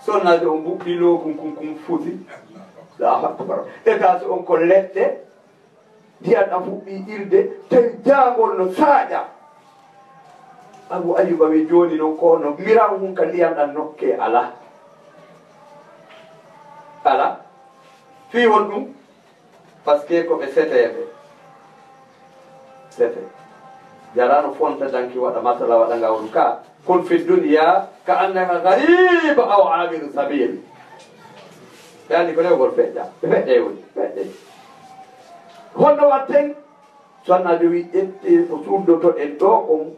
Sonnaajo on mbuɓɓi lookum kum kum futi. Allahu akbar. Étage on ko leɗɗe. Ndiyan ɗan fuɗɗi irde, tawi jaangol no saaƴa. Abu Ayyuba wi jooni non ko no miran hun ka ndiyan ɗan nokke ala. Ala. Fii honɗum? Parce que ko ɓe seteeɓe. Sete. Jaraano fonta danki waɗa masala waɗa ngawru ka. Kun fi dunya ka annaka gharib aw abiru sabil. Ɓe anndi ko rewgol feƴƴa. Ɓe feƴƴay woni. Feƴƴay. Honno watten? Sonnaajo wi ƴettee ko suddotoɗen ɗo kon.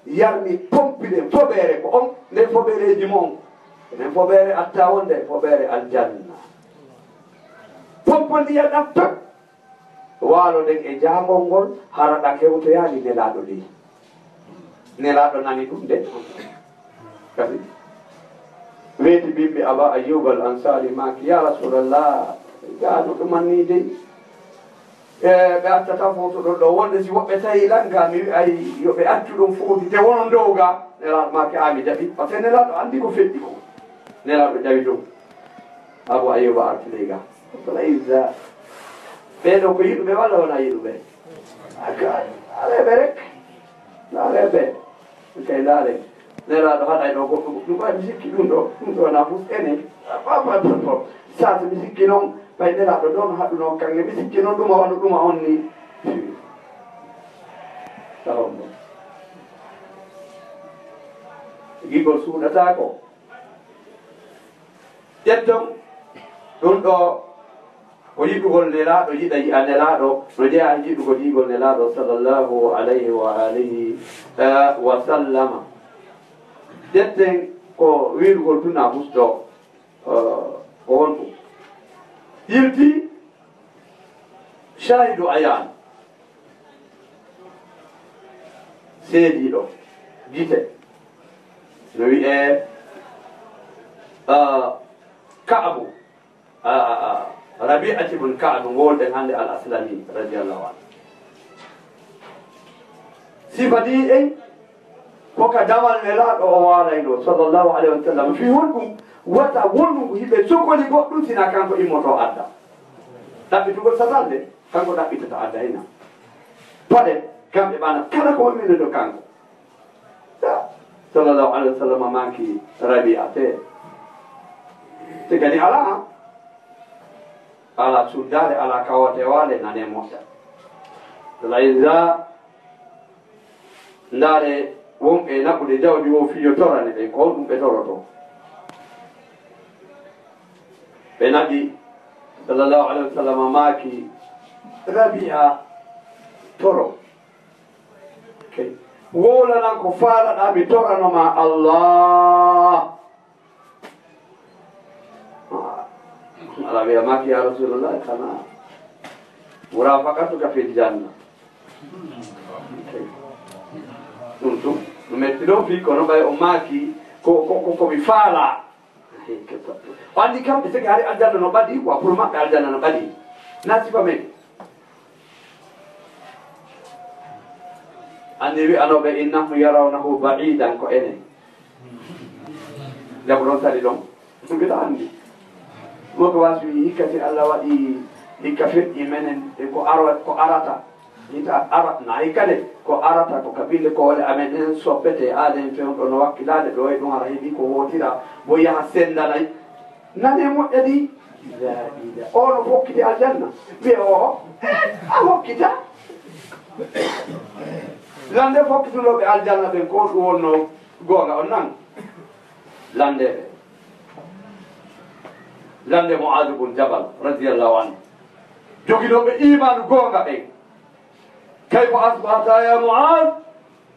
Yarmi pompiɗen fobeere ko on. Nden fobeereeji mo on. Nden fobeere atta wonde fobeere aljanna. Pompo ndiyan ɗan pep. Waalo ɗen e jaangol ngol, hara ɗan hewtoyaali Nelaaɗo ley. Nelaaɗo nani ɗum de. Kasi. Weeti bimbi Aba Ayyub al Ansari maaki, "Ya Rasulallah, gaa no ɗuman nii dey." E, ɓe attata foto ɗo, ɗo wonde si woɓɓe tawi lan ka, mi wi'ay yo ɓe accu ɗum foti, te wonon dow ga. Nelaaɗo maaki, "A mi jaɓi." Parce que Nelaaɗo anndi ko feƴƴi ko. Nelaaɗo ƴawi dow. Abu Ayyuba arti ley ga. Kono izza. Ɓee ɗo ko yiɗuɓe walla wona yiɗuɓe? Aka, areɓe rek. Ndaaree ɓe, kay ndaaree. Nelaaɗo haɗay ɗo goɗɗum, ɗum ɓay mi sikki ɗum ɗo, ɗum ɗo na fus ene. Sasa mi sikki noon, ɓay Nelaaɗo ɗo no haɗu noon kaŋŋe, mi sikki noon ɗum a waɗu ɗum a on ni. Taw mo. Gigol suuɗataako. Ƴetton ɗum ɗo ko yiɗugol Nelaaɗo, yiɗa yi'a Nelaaɗo, no jeyaa e yiɗugol yi'ugol Nelaaɗo sallallahu alayhi wa alihi, eh, wa sallama. Ƴetten ko wi'ugol tun na fus ɗo, eh, ko honɗum? Yilti Shaahidu ayaan, seediiɗo gite, no wi'ee, ah, Ka'abu, ah, ah, ah, Rabi'at ibn Ka'ab, ngoolɗen hannde, al-Aslami, radiyallahu anhu. Sifanii en ko ka damal Nelaaɗo o waalaynoo, sallallahu alayhi wa sallam. Fii honɗum wata wonu himɓe sokoli goɗɗum, sinaa kanko immotoo adda? Ɗaɓɓitugol satal de, kanko ɗaɓɓitata adda ina. Paɗe, kamɓe ɓana, kala ko wonmino ɗo kanko. Sallallahu alayhi wa sallam maaki Rabi'a te. Te kadi alaa, alaa cuddaale, alaa kawatewaale, nane moƴƴa. Laysa Ndaaree, wonɓe e naɓude jawdi wo fijo torane ɓe, ko honɗum ɓe torotoo? Ɓe naɓi, sallallahu alayhi wa sallam maaki, Rabi'a, toro. Kay. Wowlanan ko faalaɗaa mi torano ma Allah. Ala wiya maaki, ya Rasulullah, kana murafaqatuka fil janna. Ɗum tun, ɗum metti ɗon fii, kono ɓay o maaki, ko, ko, ko, ko mi faala. O anndi kamɓe seke hari aljanna no ɓadi, wa pour maɓɓe aljanna no ɓadi. Na sifa men. Anndi wi'anooɓe, "Innahum yarawnahu ba'idan," ko enen. Nde ko ɗon sali ɗon. Mbiɗa anndi. Mo ko waasi wi hikka si Allah waɗi hikka feƴƴi menen e ko ara-, ko arata. Hita ara-, na hikka de, ko arata ko ka bille koole amen ɗen soppete, aade en fewndo no wakkilaade ɗo e ɗum hara heɓi ko wootira, bo yaha senndanay. Nane moƴƴa ɗi. Laa ilaa. O no fokkiti aljanna. Wiye o, a hokkita. Lande fokkitunooɓe aljanna ɓen, ko ɗum wonno goonga on nan? Lande ɓe. Lande Mu'aaz bun Jabal, radiyallahu anhu. Joginooɓe iimaanu goonga ɓen. Kayfa asbahta ya Mu'aaz?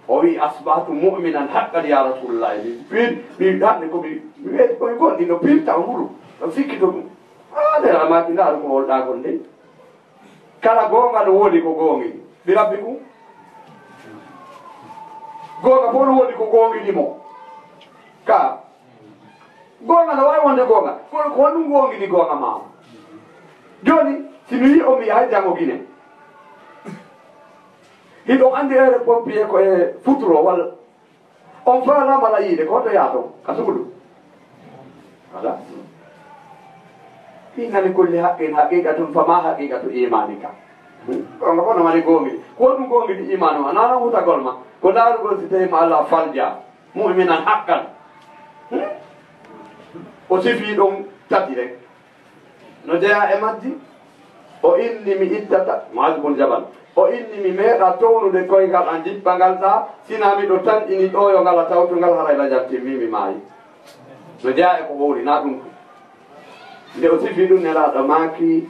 O wi'i, "Asbahtu mu'minan haqqan ya Rasulullah." Mi, mi, mi, hannde ko mi, mi weeti ko mi gonɗi no pirta o nguru. O sikkito ɗum. Ah, nde a maaki, ndaaru ko wolɗaagol nde. Kala goonga no woodi ko goongini. Bi rabbikum. Goonga fof no woodi ko goongini mo. Ka. Goonga no waawi wonde goonga. Kono ko honɗum goongini goonga ma on? Jooni, si mi wi'i on mi yahay janngo Gine. Hiɗon anndi heure pompier ko e futuro walla? On faalaama la yiide, ko hoto yaato ka suudu? Wala. Fi nani kulli haqqin haqiqatun, fama haqiqatu imanika. Hmm? Ko nga kono mari goongini. Ko honɗum goongini imaanu ma? Nana hutagol ma. Ko laarugol si tawi ma Allah falja. Mu'minan haqqan. Hmm? O sifi ɗum tati rek. No jeyaa e majji, o inni mi ittata, Mu'aaz bun Jabal, o inni mi meeɗa townude koyngal an jippangal ɗaa, sinaa miɗo tanƴini ɗooyongal a tawtungal haray lajal timmi mi maayi. No jeyaa e ko wowli, na ɗum ɗum. Nde o sifi ɗum, Nelaaɗo maaki,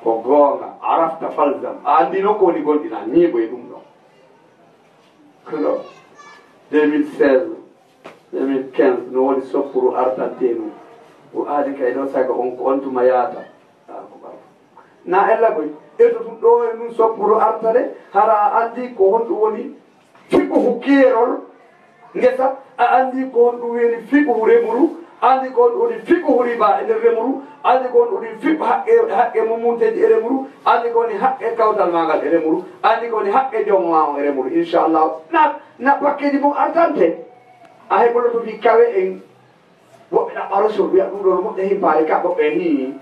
ko goonga, arafta falzam, a anndi noon ko woni gonɗinaa, ñiiɓoy ɗum ɗon. Kono deux mille seize, deux mille quinze, no woni soppuru artanteenu. O aadi kay ɗo saga on ko on tuma yaata. Allahu akbar. Na ella koy, eto tun ɗo e nun soppuru artane, hara a anndi ko honɗum woni fiqhu keerol ngesa, a anndi ko honɗum woni fiqhu remuru, anndi ko honɗum woni fiqhu riba e nder remuru, anndi ko honɗum woni fiqhu haqqe, haqqe mummunteeji e remuru, anndi ko woni haqqe kawtal maagal e remuru, anndi ko woni haqqe joom maa on e remuru. Inchallah, na, na pakkeeji mum artante. A heɓoto to fi kawe en. Woɓɓe ɗaɓɓa Rasul, wi'a ɗum ɗo no moƴƴa himpaare ka, woɓɓe ni,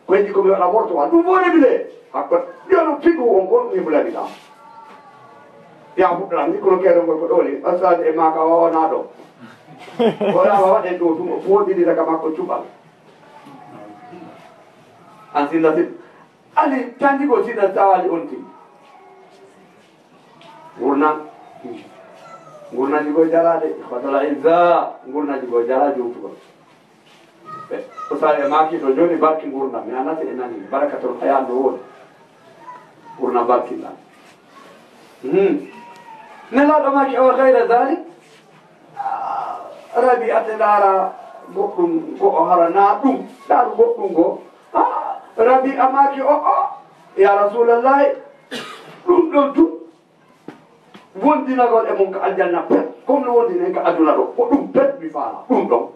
ko heddi ko mi waɗa worto wa. Ɗum woni bile. Hakko, yo no fiqhu on kon mi bulani kam. Ya fuɗɗoran ni kono keɗo ngol ko ɗo woni. Ustaade e maaka o wona ɗo. Wala wa waɗen ɗo tun, o foɗɗidira ka makko cuɓal. An sinda si, ali tandigo sinda tawali on tin. Ngurna. Ngurna jigo jaraade, fatala izza, ngurna jigo jara jowtugol. Ɓe, ustaade e maaki ɗo jooni barki ngurna, mi anata e nani, barakatul haya no woodi. Ngurna barki lan. Hmm. Nelaaɗo maaki, "Awa gayra dalik?" Ah, Rabi'a te laara goɗɗum ko o hara na ɗum, laaru goɗɗum go. Ah, Rabi'a maaki, "O, o, ya Rasulallahi, ɗum ɗon tun wondinagol e mon ka aljanna pet, comme no wondinen ka aduna ɗo, ko ɗum pet mi faala, ɗum ɗon."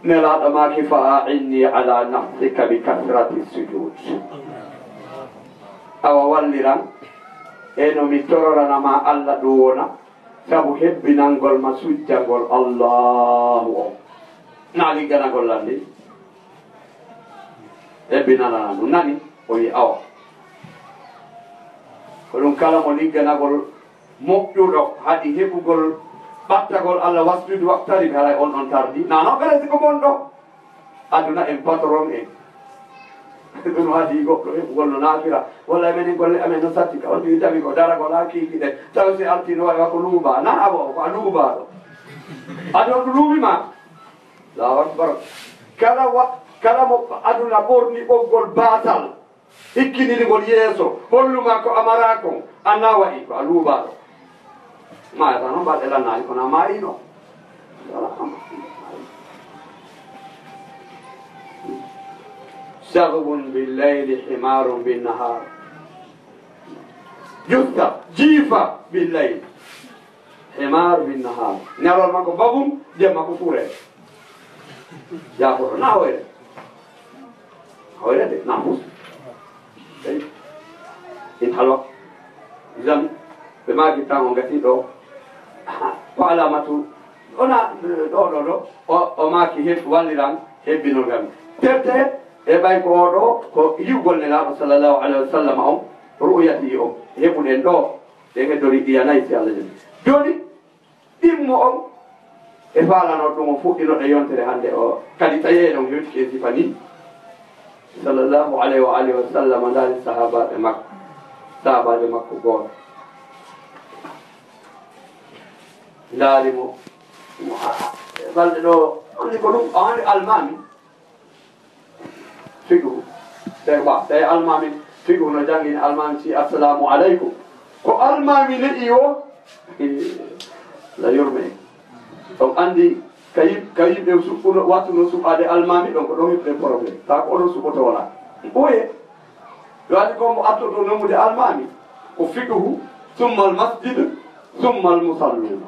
Nelaaɗo maaki, "Fa a'inni ala nafsika bi kasrati sujud." Awa walliran e no mi tororana ma Allah ɗum wona sabu hebbinangol ma sujjangol Allahu on. Na ligganagol lan de. Hebbinana ɗum nani, o wi awa. Ko ɗum kala mo ligganagol moƴƴuɗo haɗi heɓugol ɓattagol Allah wasjudu waqtarib, haray on ɗon tardi. Na non ɓe resi ko bonɗo. Aduna en patron en. Ɗum haɗi goɗɗo heɓugol no naafira. Walla menen golle amen no satti ka. On ɗi tawi ko daragol haa kiikiɗe. Tawi si arti no waɗi wa ko luuba. Na abo ko a luubaɗo. Aduna ko luubi ma. Allahu akbar. Kala wa, kala mo aduna ɓorni ɓoggol baasal. Ikkiniri ngol yeeso, hollu ma ko a maraa kon, an na wa'i ko a luubaɗo. Maayata noon mbaɗe lannaali kono a maayino. Saghbun bil layli, himarun bin nahar. Justa, jiifa bil layli. Himar bin nahar. Ñalawma ko babum, jemma ko fure. Ya ko na hoyre. Hoyre de, namus. Ey. In halwa. Idan, ɓe maaki tan o gasi ɗo. Ko alamatu. Ona, ɗo, ɗo, ɗo. O, o maaki heb-, walliran, hebbino gam. Terte, e ɓay ko o ɗo, ko yiwgol Nelaaɗo sallallahu alayhi wa sallam on, ru'yati on, heɓuɗen ɗo. Ɓe heddori ɗiya nayi, si Allah jaɓi. Jooni, ɗimmo on e faalano ɗum o fuɗɗinoɗo yontere hannde o, kadi tawi eɗon hewtiki e sifa ni. Sallallahu alayhi wa alihi wa sallam, ndaari sahaabaaɓe makko, sahaabaajo makko gooto. Ndaari mo, mo, a, a, balɗe ɗo, anndi ko ɗum, o anndi almaami. Fiqhu. Tawi ba, tawi almaami fiqhu no janngini almaami si, "Assalamu aleykum." Ko almaami ne'i o, la yurme. On anndi ka yim-, ka yimɓe suɓɓuno, wattuno suɓaade almaami ɗon, ko ɗon heɓde problème. Tawa ko onon suɓoto wala. Ɓooye. Yo addi ko mo attoto nomude almaami. Ko fiqhu, summa al masjid, summa al musalluna.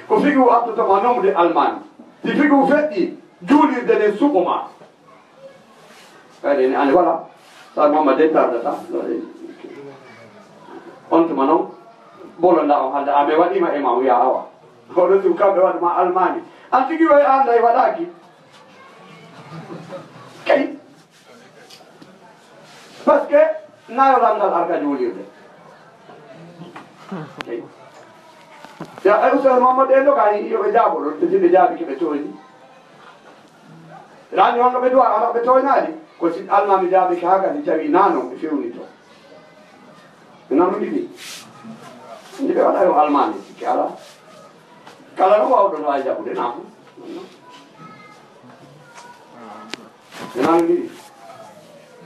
Ko fiqhu attoto ma nomude almaami. Si fiqhu feƴƴi, juulirde nden suɓo ma. Kadi ni ande wala. Sa Muhammad de tardata. On tuma noon, bolonda on hannde, a me waɗima e ma, wiya awa. Oɗo si kamɓe waɗuma almaami. An tigi way an day waɗaki. Kay. Parce que nayo lanndal arka juulirde. Kay. Ya, ay Oustaz Mamadou en ɗo ka yo ɓe jaabo ɗon, ɓe jimɓe jaabi ke ɓe tooñi. Rani on ɗo ɓe duwa, ala ɓe tooñaali. Ko si almaami jaabi ke haka si tawi nanon ɓe fewni to. Ɓe nanu ɗiɗi. Ndi ɓe waɗa yo almaami, sikke ala. Kala no wawɗo no wawi jaɓude, naam. Ɓe nanu ɗiɗi.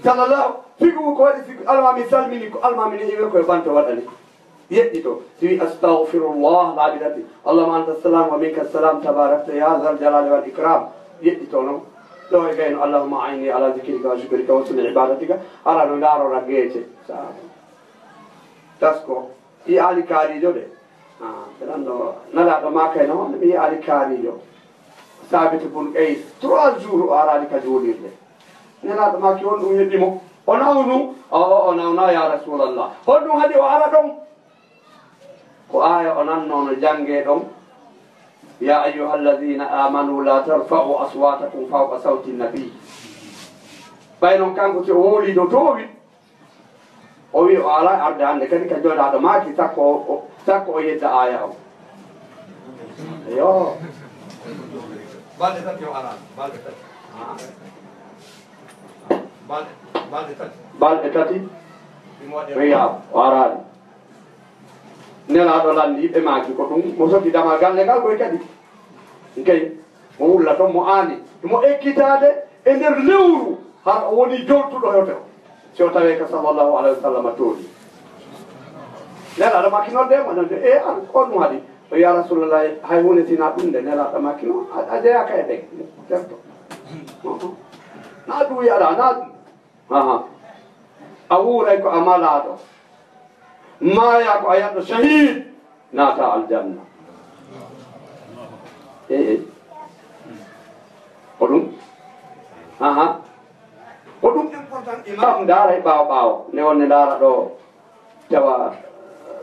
Sallallahu, figu ko waɗi, figu almaami salmini, ko almaami ne iwe koye ɓanto waɗani. Yeɗɗito, si wi, "Astaghfirullah," laaɓi tati. "Allahumma anta salam wa minka salam, tabarakta ya zal jalali wal ikram." Yeɗɗito noon. Ɗo e gayno, "Allahumma a'inni ala zikrika wa shukrika wa husni ibadatika." Ala no ndaarora geece. Sa-, tasko, i ali kaarijo de. Ah, ɓe nan ɗo, nalaaɗo ma kay no, mi yi ali kaarijo. Sabitu bun Qais, trois jours o araani ka juulirde. Nelaaɗo maaki on ɗum heɓi mo. O nawnu? O, o, o nawna, ya Rasulallah. Honɗum haɗi o ara ɗon? Ko aaya o nanno no jannge ɗon. Ya ayyuha alladhina amanu la tarfa'u aswatakum fawqa sawti nabi. Ɓay non kanko si o wowli no toowi. O wi o alaa arde hannde kadi ka jooɗaaɗo maaki, sakko o, sakko o yedda aaya o. Yo. Balɗe tati o araani, balɗe tati. Balɗe, balɗe tati. Balɗe tati. Ɗum waɗi o wiya o araani. Nelaaɗo lanndi ɓe maaki ko ɗum, mo soki dama galle ngal koy kadi. Nkey, mo wulla toon, mo aani. Mo ekkitaade e nder lewru, hara o woni joltuɗo hoto. Si o tawee ka sallallahu alayhi wa sallam tooni. Nelaaɗo maaki noon de, mo noon de, e an, ko ɗum haɗi? O, ya Rasulallah, hay huunde sinaa ɗum de, Nelaaɗo maaki noon, a, a jeyaaka e ɓe. Certo. Na ɗum wiyaɗaa, na ɗum. Aha. A wuuray ko a malaaɗo. Maayaa ko a yalɗo shahid. Naata aljanna. E, e. Ko ɗum? Aha. Ko ɗum important. Imam ndaaray ɓaawo ɓaawo. Nde wonde ndaara ɗo. Tawa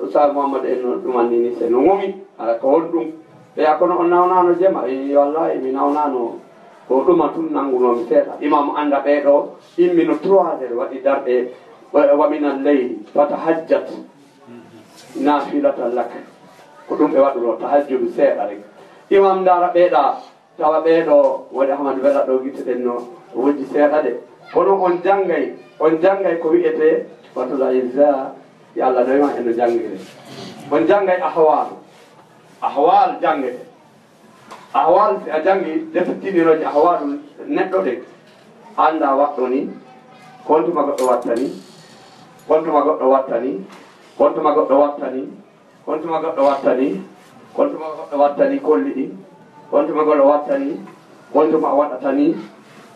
Oustaz Mouhammad en no ɗumannini se no ŋomi, hara ko honɗum? Ɓeya kono on nawnaano jema? E, wallahi mi nawnaano ko ɗuma tun nanngunoomi seeɗa. Imam annda ɓee ɗo immino trois heures waɗi darɗe, wa, wa minal leyli fatahajjat nafilatan lak. Ko ɗum ɓe waɗuno tahajjudu seeɗa rek. Imam ndaara ɓee ɗa. Tawa ɓee ɗo woni Ahmadu Bela ɗo, gitte ɗen no wojji seeɗa de. Kono on janngay, on janngay ko wi'etee Fatul Izza, yo Allah noy ma en no janngire. On janngay ahwal. Ahwal janngete. Ahwal si a janngi defte tiiɗinooje ahwalul neɗɗo ɗen, annda waɗɗo ni, kontuma goɗɗo wattani, kontuma goɗɗo wattani, kontuma goɗɗo wattani, Kontuma goɗɗo wattani, kontuma goɗɗo wattani kolli ɗin, kontuma goɗɗo wattani, kontuma waɗatani.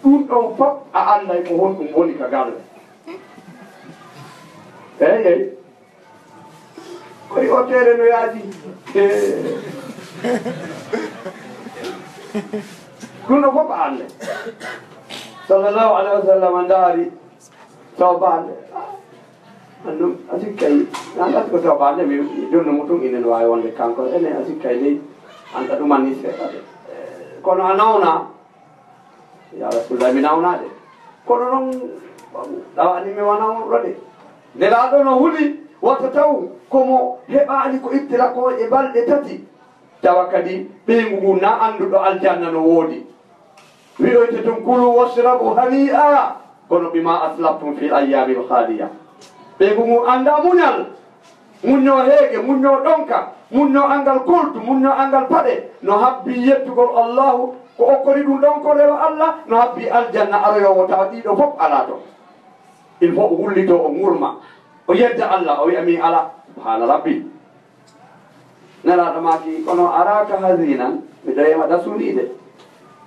Ɗum ɗon fof a annday ko honɗum woni ka galle. Eey, eey. Koy o tere no yaaji. Eh. Ɗum ɗon fof a annday. Sallallahu alaihi wasallam ndaari. Tawbaande. An ɗum, a sikkay, an ɗum ko tawbaande, mi, mi jonno mo tun, inen waawi wonde kanko, enen a sikkay ley, an ɗa ɗuman ni seeɗa de. Eh, kono a nawna, ya Rasulullah, mi nawna de. Kono noon, ɗawaani mi wona on ɗo de. Nelaaɗo no huli, wata taw ko mo heɓaani ko ittira ko e balɗe tati. Tawa kadi ɓeyngu ngu na annduɗo aljanna no woodi. Wi'oyte tun, "Kulu washrabu hani'a, kono bima aslaftum fil ayyamil khaliya." Ɓeyngu ngu annda muñal, muñño heege, muñño ɗonka, muñño anngal koltu, muñño anngal paɗe, no habbi yettugol Allahu, ko okkori ɗum ɗon ko rewa Allah, no habbi aljanna aroyoowo tawa ɗiɗo fof alaa ton. Il faut o wullito, o ŋurma, o yedda Allah, o wi'a, "Mi ala, subhaana Rabbi." Nelaaɗo maaki, "Kono araaka hazinan, miɗo ƴeewa ɗa suniiɗo."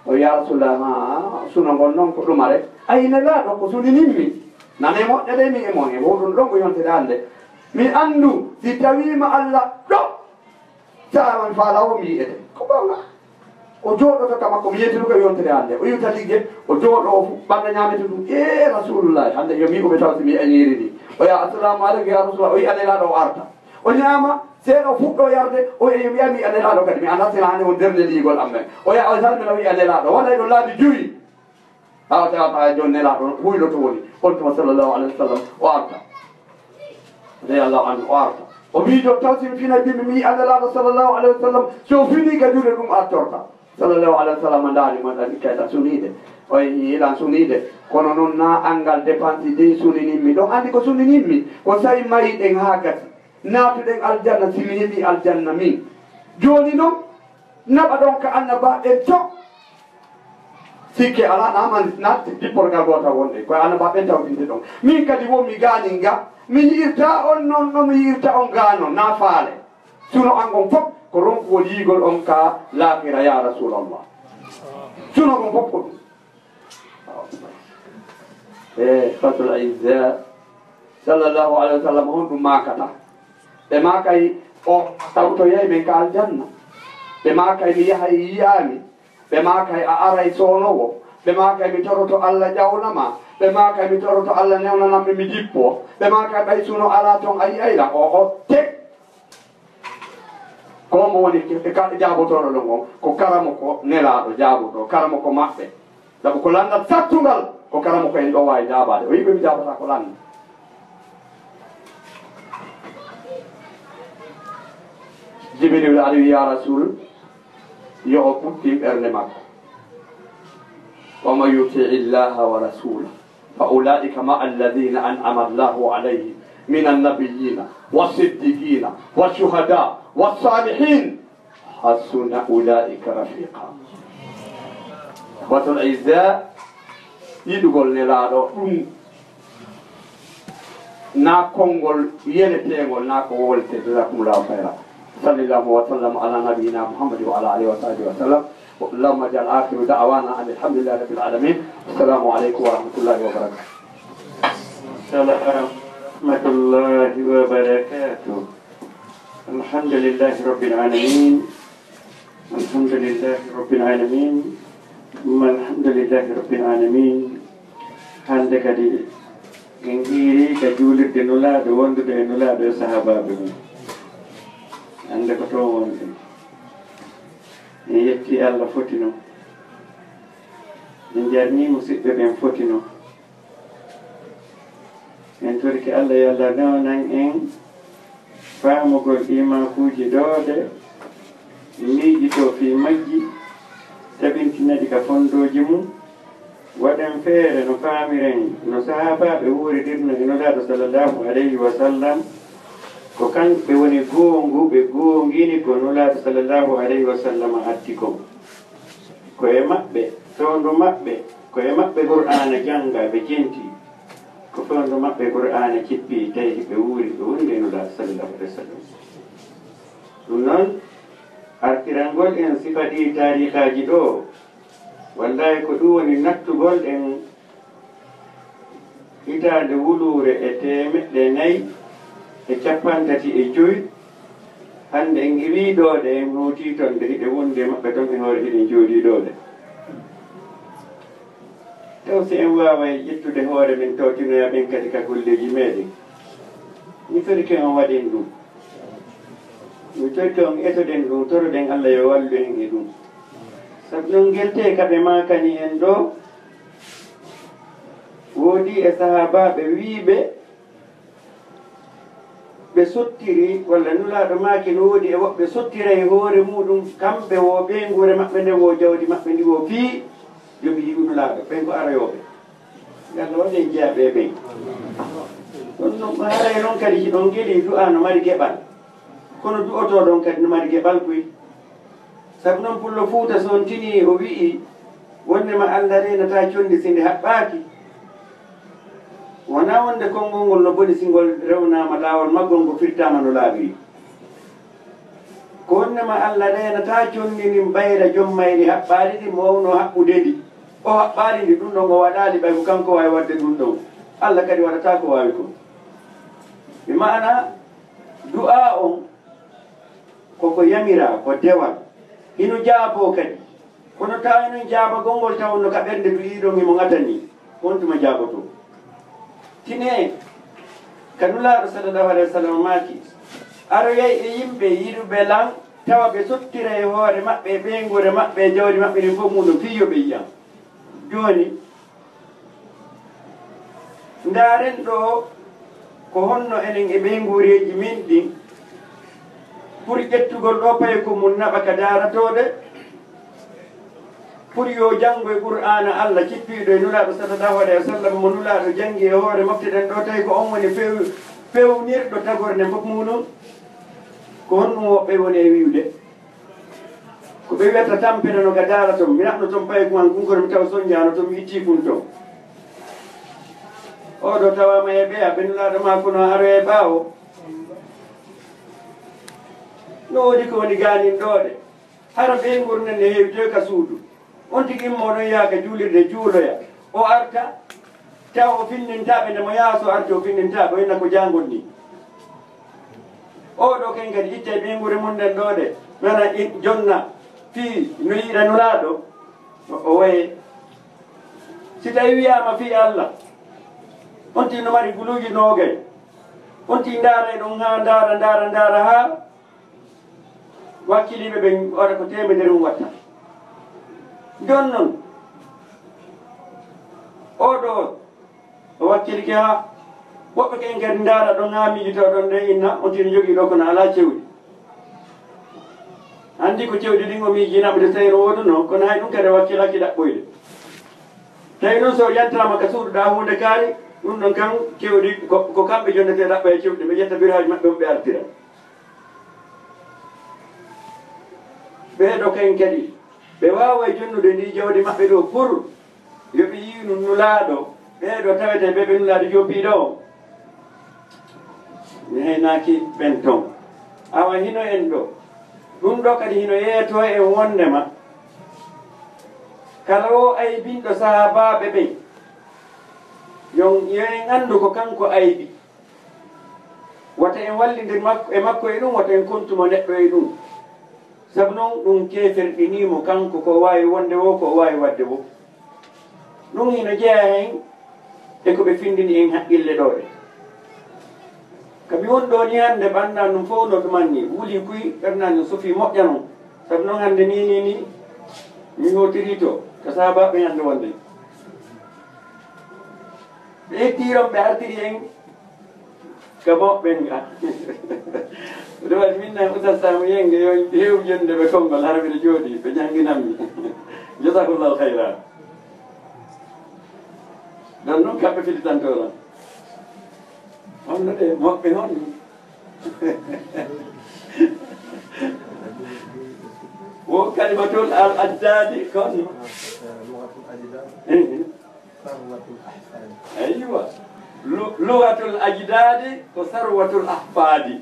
O wi'i, "Ya Rasulallah, ma suno ngon noon ko ɗumare?" Ay Nelaaɗo, ko suninimmi. Nane moƴƴa de, mi e mon, e hoɗum ɗon ko yontere hannde. Mi anndu, si tawiima Allah ɗo, Saaman faala o mi yi'ete. Ko goonga. O jooɗoto ka makko, mi yettino ko e yontere hannde. O iwta ligge, o jooɗo, o fu-, ɓannda ñaamete ɗum. "Ee, Rasulullahi, hannde yo mi ume taw si mi añiiri ni." O wi'a, "Assalamu aleykum ya Rasulullah." O yi'a Nelaaɗo, o arta. O ñaama, seeɗa o fuɗɗo yarde, o wi'a, "Yo mi yi'a Nelaaɗo kadi. Mi anndaa si na hannde won darnde liigol am men." O yaha, o salmina, o yi'a Nelaaɗo. Waɗay ɗo laabi jowi. Haa o tawata jooni Nelaaɗo huyloto woni. On tuma sallallahu alaihi wasallam o arta. Radiyallahu anhu o arta. O miijo taw si mi fina bimbi mi yi'a Nelaaɗo sallallahu alaihi wasallam. So o fini ka juuɗe ɗum artorta. Sallallahu alaihi wasallam ndaari mo ɗan kayta suniiɗo. O yi'i lan suniiɗo. Kono noon na anngal dépense de suninimmi. Ɗon anndi ko suninimmi. Ko sa'i mayiɗen haa gasi. Naatuɗen aljanna si mi heɓi aljanna min. Jooni noon, naɓa ɗon ka annabaaɓe to. Sikke alaa, na man natte dipporgal gootal wonde. Ko annabaaɓe tawtinte ɗon. Min kadi won mi gaanin ga. Mi yi'irta on noon, no mi yi'irta on ga noon, na faale. Suno an on fof, ko ronkugol yi'ugol on ka laakira, ya Rasulallah. Suno on fof ko ɗum. E Fatul Izza, sallallahu alaihi wasallam, honɗum maakata? Ɓe maakay o tawtoyay men ka aljanna. Ɓe maakay mi yahay yiyaami. Ɓe maakay a aray soonowo. Ɓe maakay mi toroto Allah ƴawnama. Ɓe maakay mi toroto Allah newnanammi mi jippo. Ɓe maakay ɓay suno alaa ton a yi'ay la o o tek. Ko mo woni ka-, jaabotooɗo ɗon on? Ko karamoko Nelaaɗo jaabotoo, karamoko maɓɓe. Sabu ko lanndal sattungal, ko karamoko en ɗo waawi jaabaade. O yiɗi mi jaabata ko lanndal. Jibril ari wi, "Ya Rasul, yo o ɓuttin ɓernde makko." "Wa man yuti illaha wa rasula, fa ulaika ma alladhina an'ama Allahu alayhim min annabiyina wa siddiqina wa shuhada wa salihin, hasuna ulaika rafiqa." Batul Izza, yiɗugol Nelaaɗo, ɗum na konngol yeneteengol, na ko wolte. Jazakumullahu khayra. Sallallahu wa sallam ala nabiyyina Muhammad wa ala alihi wa sahbihi wa sallam. Allahumma ij'al akhiru da'wana anil hamdulillahi rabbil alamin. Assalamu alaikum wa rahmatullahi wa barakatuh. Salam wa rahmatullahi wa barakatuh. Alhamdulillahi rabbil alamin. Alhamdulillahi rabbil alamin. Alhamdulillahi rabbil alamin. Hannde kadi en hiiri ka juulirde Nulaaɗo, wondude e Nulaaɗo e sahaabaaɓe mum. Hannde ko toon wonɗen. En yetti Allah fotino. En jarni musidɓe ɓen fotino. En torike Allah yo Allah newnan en faamugol ɗii maakuuji ɗoo ɗe, miijitoo fii majji, tabintina ɗi ka fondooji mum. Waɗen feere no faamiren no sahaabaaɓe wuuridirno e Nulaaɗo sallallahu alayhi wa sallam, ko kamɓe woni goongu, ɓe goongini ko Nulaaɗo sallallahu alayhi wa sallam addi kon. Ko e maɓɓe, fewndo maɓɓe, ko e maɓɓe Qur'aana jannga, ɓe jenti. Ko fewndo maɓɓe Qur'aana jippi, tawi ɓe wuuri, ɓe wondi e Nulaaɗo sallallahu alayhi wa sallam. Ɗum noon, artirangol en sifa ɗii taariikaaji ɗoo, wallahi ko ɗum woni nattugol en hitaande wuluure e teemeɗɗe nayi e cappanɗe tati e joy. Hannde en ngiwii ɗoo ɗe, en hootii toon de, hiɗen wondi e maɓɓe toon e hoore, hiɗen jooɗii ɗoo ɗe. Taw si en waaway ƴettude hoore men, tawtinoya ɓen kadi ka golleeji meeɗen. Mi torike on waɗen ɗum. Mi torike on etoɗen ɗum, toroɗen Allah yo wallu en e ɗum. Sabu non ngelte ka ɓe maakani en ɗoo, woodi e sahaabaaɓe wiiɓe, ɓe sottiri, walla Nulaaɗo maaki no woodi e woɓɓe sottiray hoore muuɗum, kamɓe woo ɓeynguure maɓɓe nden woo jawdi maɓɓe ndi woo fii yo ɓe yi'u Nulaaɗo, ɓen ko aroyooɓe. Yo Allah waɗ en jeyaa ɓe ɓen. Ɗum noon, haray noon kadi si ɗon ngeli du'aa no mari geɓal. Kono du'otooɗo on kadi no mari geɓal koy. Sabu noon Pullo Fuuta so on tinii o wi'i wonde ma Allah reenataa conndi si ndi haɓɓaaki. Wonaa wonde konngol ngol no boni si ngol rewnaama laawol maggol, ngol firtaama no laaɓiri. Ko wonde ma Allah reenataa conndi ndin ɓayra jom mayri haɓɓaali ndi, mo waawno haɓɓude ndi. O haɓɓaali ndi, ɗum ɗon o waɗaali ɓay ko kanko waawi waɗde ɗum ɗon. Allah kadi waɗataa ko waawi kon. Bi maana, du'aa on, koko yamiraa, ko dewal. Hino jaaboo kadi. Kono tawa hino jaabagol ngol tawa no ka ɓernde du'iiɗo on himo ŋatanii. On tuma jaabotoo. Tinee, ka Nulaaɗo sallallahu alayhi wa sallam maaki, aroyay e yimɓe yiɗuɓe lan, tawa ɓe sottiray e hoore maɓɓe, e ɓeynguure maɓɓe, e jawdi maɓɓe ndin fof muuɗum, fii yo ɓe yi'an. Jooni, ndaaren ɗoo ko honno enen e ɓeynguureeji men ɗin, pour ƴettugol ɗoo payko mum naɓa ka daarotooɗe, pour yo janngo e Qur'aana Allah cippiiɗo e Nulaaɗo sallallahu alayhi wa sallam, mo Nulaaɗo janngi e hoore mofte ɗen ɗoo, tawi ko on woni few-, fewnirɗo tagorne fof muuɗum, ko honɗum woɓɓe woni e wi'ude? Ko ɓe wi'ata tampere no ga daara ton, mi naɓno ton paygu an kun kono mi taw sonjaano ton, mi ittii kun ton. Oo ɗoo tawaama e ɓeya, ɓe Nulaaɗo maa kono aroya e ɓaawo. No woodi ko woni gaanin ɗoo de. Hara ɓeynguure nden ne heewi toy ka suudu. On tigi immoo ɗon yaha ka juulirde juuloya. O arta, taw o finnintaa ɓe, nde mo yaha so arti o finnintaa ɓe, o inna ko jaangol nii. Oo ɗoo ken kadi ittay ɓeynguure mum nden ɗoo de, mi wona i-, jonna fii no yi'ira Nulaaɗo, o, o waye. Si tawi wiyaama fii Allah, on tigi no mari guluuji noogay. On tigi ndaaray ɗon haa ndaara, ndaara, ndaara haa wakkiliiɓe ɓen waɗa ko teemedere mum watta. Jooni non, oo ɗoo o wakkilike haa woɓɓe ken kadi ndaara ɗon haa miijitoo ɗon ɗen inna, on tigi no jogii ɗoo kono alaa cewɗi. Anndi ko cewɗi ɗin o miijii naɓude, tawi no woodunoo, kono hay ɗum kadi o wakkilaaki ɗaɓɓoyde. Tawi noon so o yantaama ka suuɗuɗaa huunde kaari, ɗum ɗon kan cewɗi ko, ko kamɓe jonnetee ɗaɓɓa e cewɗi, ɓe ƴetta biraaji maɓɓe on ɓe artira. Ɓee ɗoo kayen kadi, ɓe waaway jonnude ndii jawdi maɓɓe ɗoo pour yo ɓe yiinu Nulaaɗo, ɓee ɗoo tawetee ɓe ɓe Nulaaɗo joppii ɗoo. Mi haynaaki ɓen ton. Awa hino en ɗoo. Ɗum ɗoo kadi hino yeetoo en wonndema kala o aybinɗo sahaabaaɓe ɓen, yo, yo en anndu ko kanko aybi. Wata en wallindir makko, e makko e ɗum, wata en kontu mo neɗɗo e ɗum. Sabu noon ɗum keeferɗinii mo kanko, ko o waawi wonde woo, ko o waawi waɗde woo. Ɗum hino jeyaa heen e ko ɓe findini en haqqille ɗoo ɗe. Ka mi woni ɗoo ni hannde, ɓanndan ɗum fof no ɗumanni, wuli kuy, ɓerndan ɗum sofii moƴƴa noon. Sabu noon hannde ni, ni, ni, mi hootiri to, ka sahaabaaɓe hannde wonde. Ɓe ƴettii ɗon, ɓe artiri en ka mawɓe ɓen ga. Ɗum waɗi min nan Oustaz Samba Yenge yo heew jonde ɓe konngol, hara mbiɗa jooɗii, ɓe jannginan mi. Jazakumullahu khayra. Ɗon noon kamɓe filitanto lan. Honno ɗe moɓɓe honno? Wo kalimatul al ajdadi ko honno? Ehe. Aywa. Lu-, lugatul ajdadi ko sarwatul ahfadi.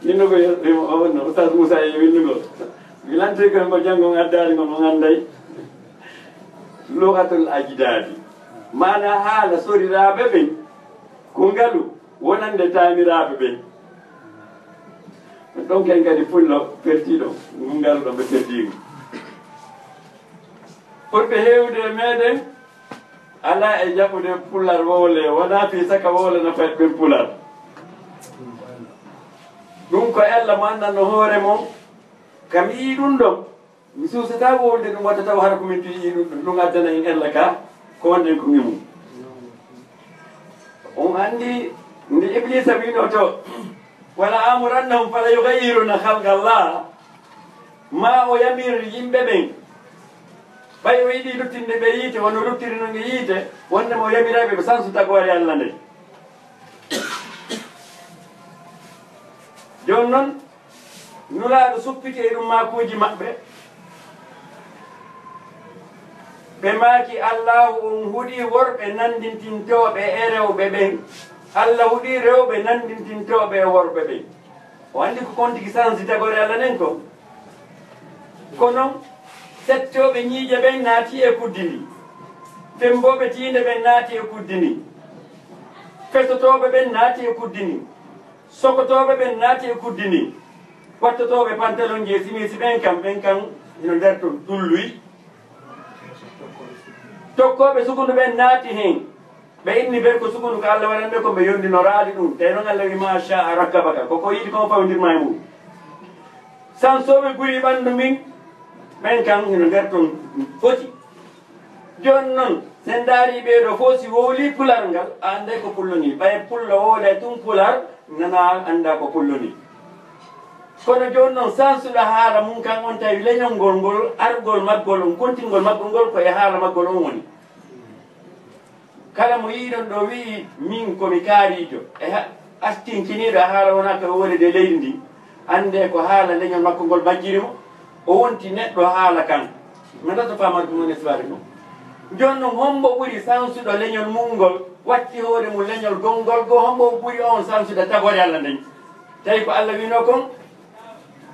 Min no ko yo, yo, o wonno, Oustaz Moussa e winnugol. Mi lantoy ko mo janngo on addaali ngol, mo ngannday. Lugatul ajdadi. Maana haala soriraaɓe ɓen, ko ngalu wonande taamiraaɓe ɓen. Ɗon ken kadi pullo pertiiɗo, ngu ngalu ɗo ɓe perdiigu. Ɓurɓe heewde e meɗen, alaa e jaɓude pular wowle, wonaa fii saka wowle no fayɓe pular. Ɗum ko ella mo anndanno hoore mon, ka mi yii ɗum ɗon, mi suusataa wowlude ɗum, wata taw hara ko min piyi ɗum, ɗum addana en ella ka, ko wonɗen ko ngimu. On anndi ndi Ibliisa wiino to, "Wala amurannahum fala yughayyiruna khalqa Allah." Ma o yamir yimɓe ɓen, ɓay o yiɗi luttinde ɓe yiite, wano luttiri non e yiite, wonde mo yamiray ɓe, ɓe sansu tagoore Alla nden. Jooni non, Nulaaɗo suppiti e ɗum maakuuji maɓɓe. Ɓe maaki, "Allaahu on huɗi worɓe nanndintintooɓe e rewɓe ɓen. Alla huɗi rewɓe nanndintintooɓe e worɓe ɓen." O anndi ko kon tigi sansi tagoore Alla nden kon. Kono settooɓe ñiiƴe ɓen naati e kuddi ndi. Femmbooɓe tiinde ɓen naati e kuddi ndi. Fesotooɓe ɓen naati e kuddi ndi. Sokotooɓe ɓen naati e kuddi ndi. Wattotooɓe pantalonji e simisi ɓen kam, ɓen kam hino nder ton dulluy. Tokkooɓe sukundu ɓen naati hen. Ɓe inni ɓen ko sukundu ko Alla waɗan ɓe, ko ɓe yondinoraali ɗum. Tawi noon Alla wi, "Ma sha'a rakkabaka." Ko ko yiɗi kon fawindirma e mum. Sansooɓe guri ɓanndu min, ɓen kam hino nder ton foti. Jooni noon, sen ndaari ɓee ɗoo fof, si wowli pular ngal, a annday ko pullo nii. Ɓay pullo wowlay tun pular, nana annda ko pullo nii. Kono jooni noon, sansuɗo haala mum kan on, tawi leñol ngol, ngol, argol maggol on, kontingol maggol ngol, ko e haala maggol on woni. Kala mo yiiɗon ɗo wi'i, "Min ko mi kaariijo," e ha-, astinkiniiɗo e haala wonaa ka woore de leydi ndi, annde ko haala leñol makko ngol majjiri mo, o wonti neɗɗo haala kan. Mi anndaa so faamaade ko woni histoire ko. Jooni noon, hombo ɓuri sansuɗo leñol mum ngol, watti hoore mum leñol gonngol goo, hombo ɓuri on sansude tagoore Alla nden? Tawi ko Alla wi'noo kon,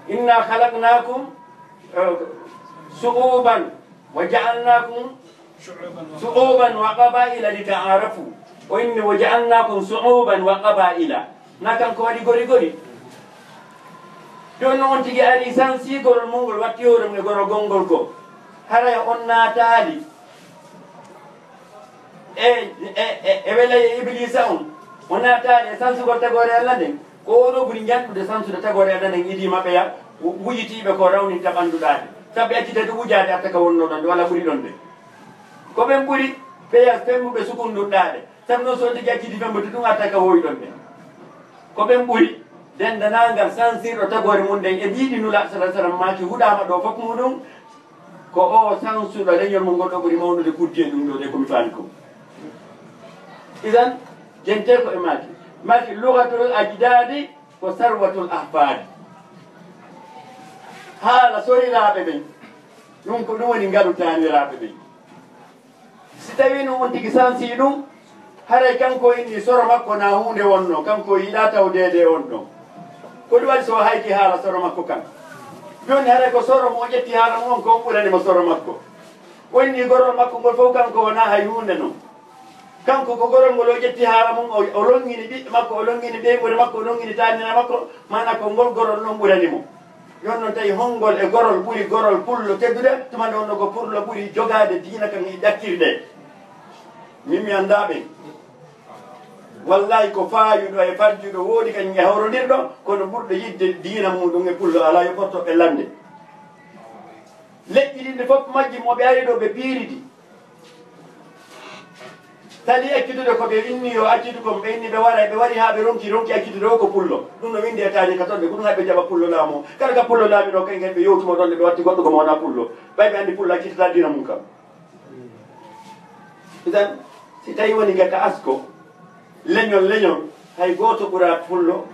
"Inna khalaqnakum, eh, shu'uban wa ja'alnakum shu'uban wa qaba'ila li ta'arafu." O inni, "Wa ja'alnakum shu'uban wa qaba'ila." Na kanko waɗi gori gori. Jooni noon on tigi ari sansi gorol mum ngol, watti hoore mum e gorol gonngol goo. Haray on naataali e, e, e, e wela e Ibliisa on. O naataali e sansugol tagoore Alla nden. Ko o ɗoo ɓuri njanɗude sansude tagoore Alla nden, idii maɓɓe ya, wu-, wujitiiɓe ko rawninta ɓanndu ɗaade. Sabu ɓe accitay ɗum wujaade arta ka wonnoo ɗon, nde wala ɓuri ɗon nde. Ko ɓen ɓuri ɓeya femmuɓe sukundu ɗaade. Sabu noon, so on tigi acciti femmude, ɗum arta ka wowi ɗon nde. Ko ɓen ɓuri. Denndaangal sansirɗo tagoore mum nden e mbiɗi Nulaaɗo sallallahu alaihi wasallam maaki huɗaama ɗo fof muɗum ko o sansuɗo leñol mum ngol ɗo ɓuri mawnude kuddi e ɗum ɗo de ko mi faami ko. Idan, jente ko e maaki. Maaki lugatul ajdadi ko sarwatul ahfadi. Haala soriraaɓe ɓen, ɗum ko ɗum woni ngalu taaniraaɓe ɓen. Si tawii no on tigi sansii ɗum, haray kanko inni soro makko na huunde wonno, kanko yiɗaa tawdeede e on ɗon. Ko ɗum waɗi so o hayti haala soro makko kan? Jooni haray ko soro mo o ƴetti haala mo on ko on ɓurani mo soro makko. O inni gorol makko ngol fof kanko wonaa hay huunde non. Kanko ko gorol ngol o ƴetti haala mum, o, o longini ɓiɓɓe makko, o longini ɓeynguure makko, o longini taanina makko, maana ko ngol gorol non ɓurani mo. Yon non tawi honngol e gorol ɓuri gorol pullo teddude, tuma nde wonno ko pullo ɓuri jogaade diina kan e ƴakkirde. Min mi anndaa ɓen. Wallahi ko faayuɗo e farjuɗo woodi kañum e hawrondirɗo, kono ɓurɗo yiɗde diina muɗum e pullo alaa yo ɓorto ɓe lande. Leƴƴi ɗin ɗi fof majji mo ɓe ari ɗo ɓe piiridi. Sali accitude ko ɓe inni yo accitu kon, ɓe inni ɓe waray, ɓe wari haa ɓe ronki, ronki accutude o ko pullo. Ɗum no windi e taarika toon de, ko ɗum hay ɓe jaɓa pullo laamu. Kala ka pullo laami ɗo, kañum kadi ɓe yewti mo ɗon de, ɓe watti goɗɗo ko mo wonaa pullo. Ɓay ɓe anndi pullo accitata diina mum kam. Idan, si tawi woni ga ka asko, leñol, leñol, hay gooto ɓuraa pullo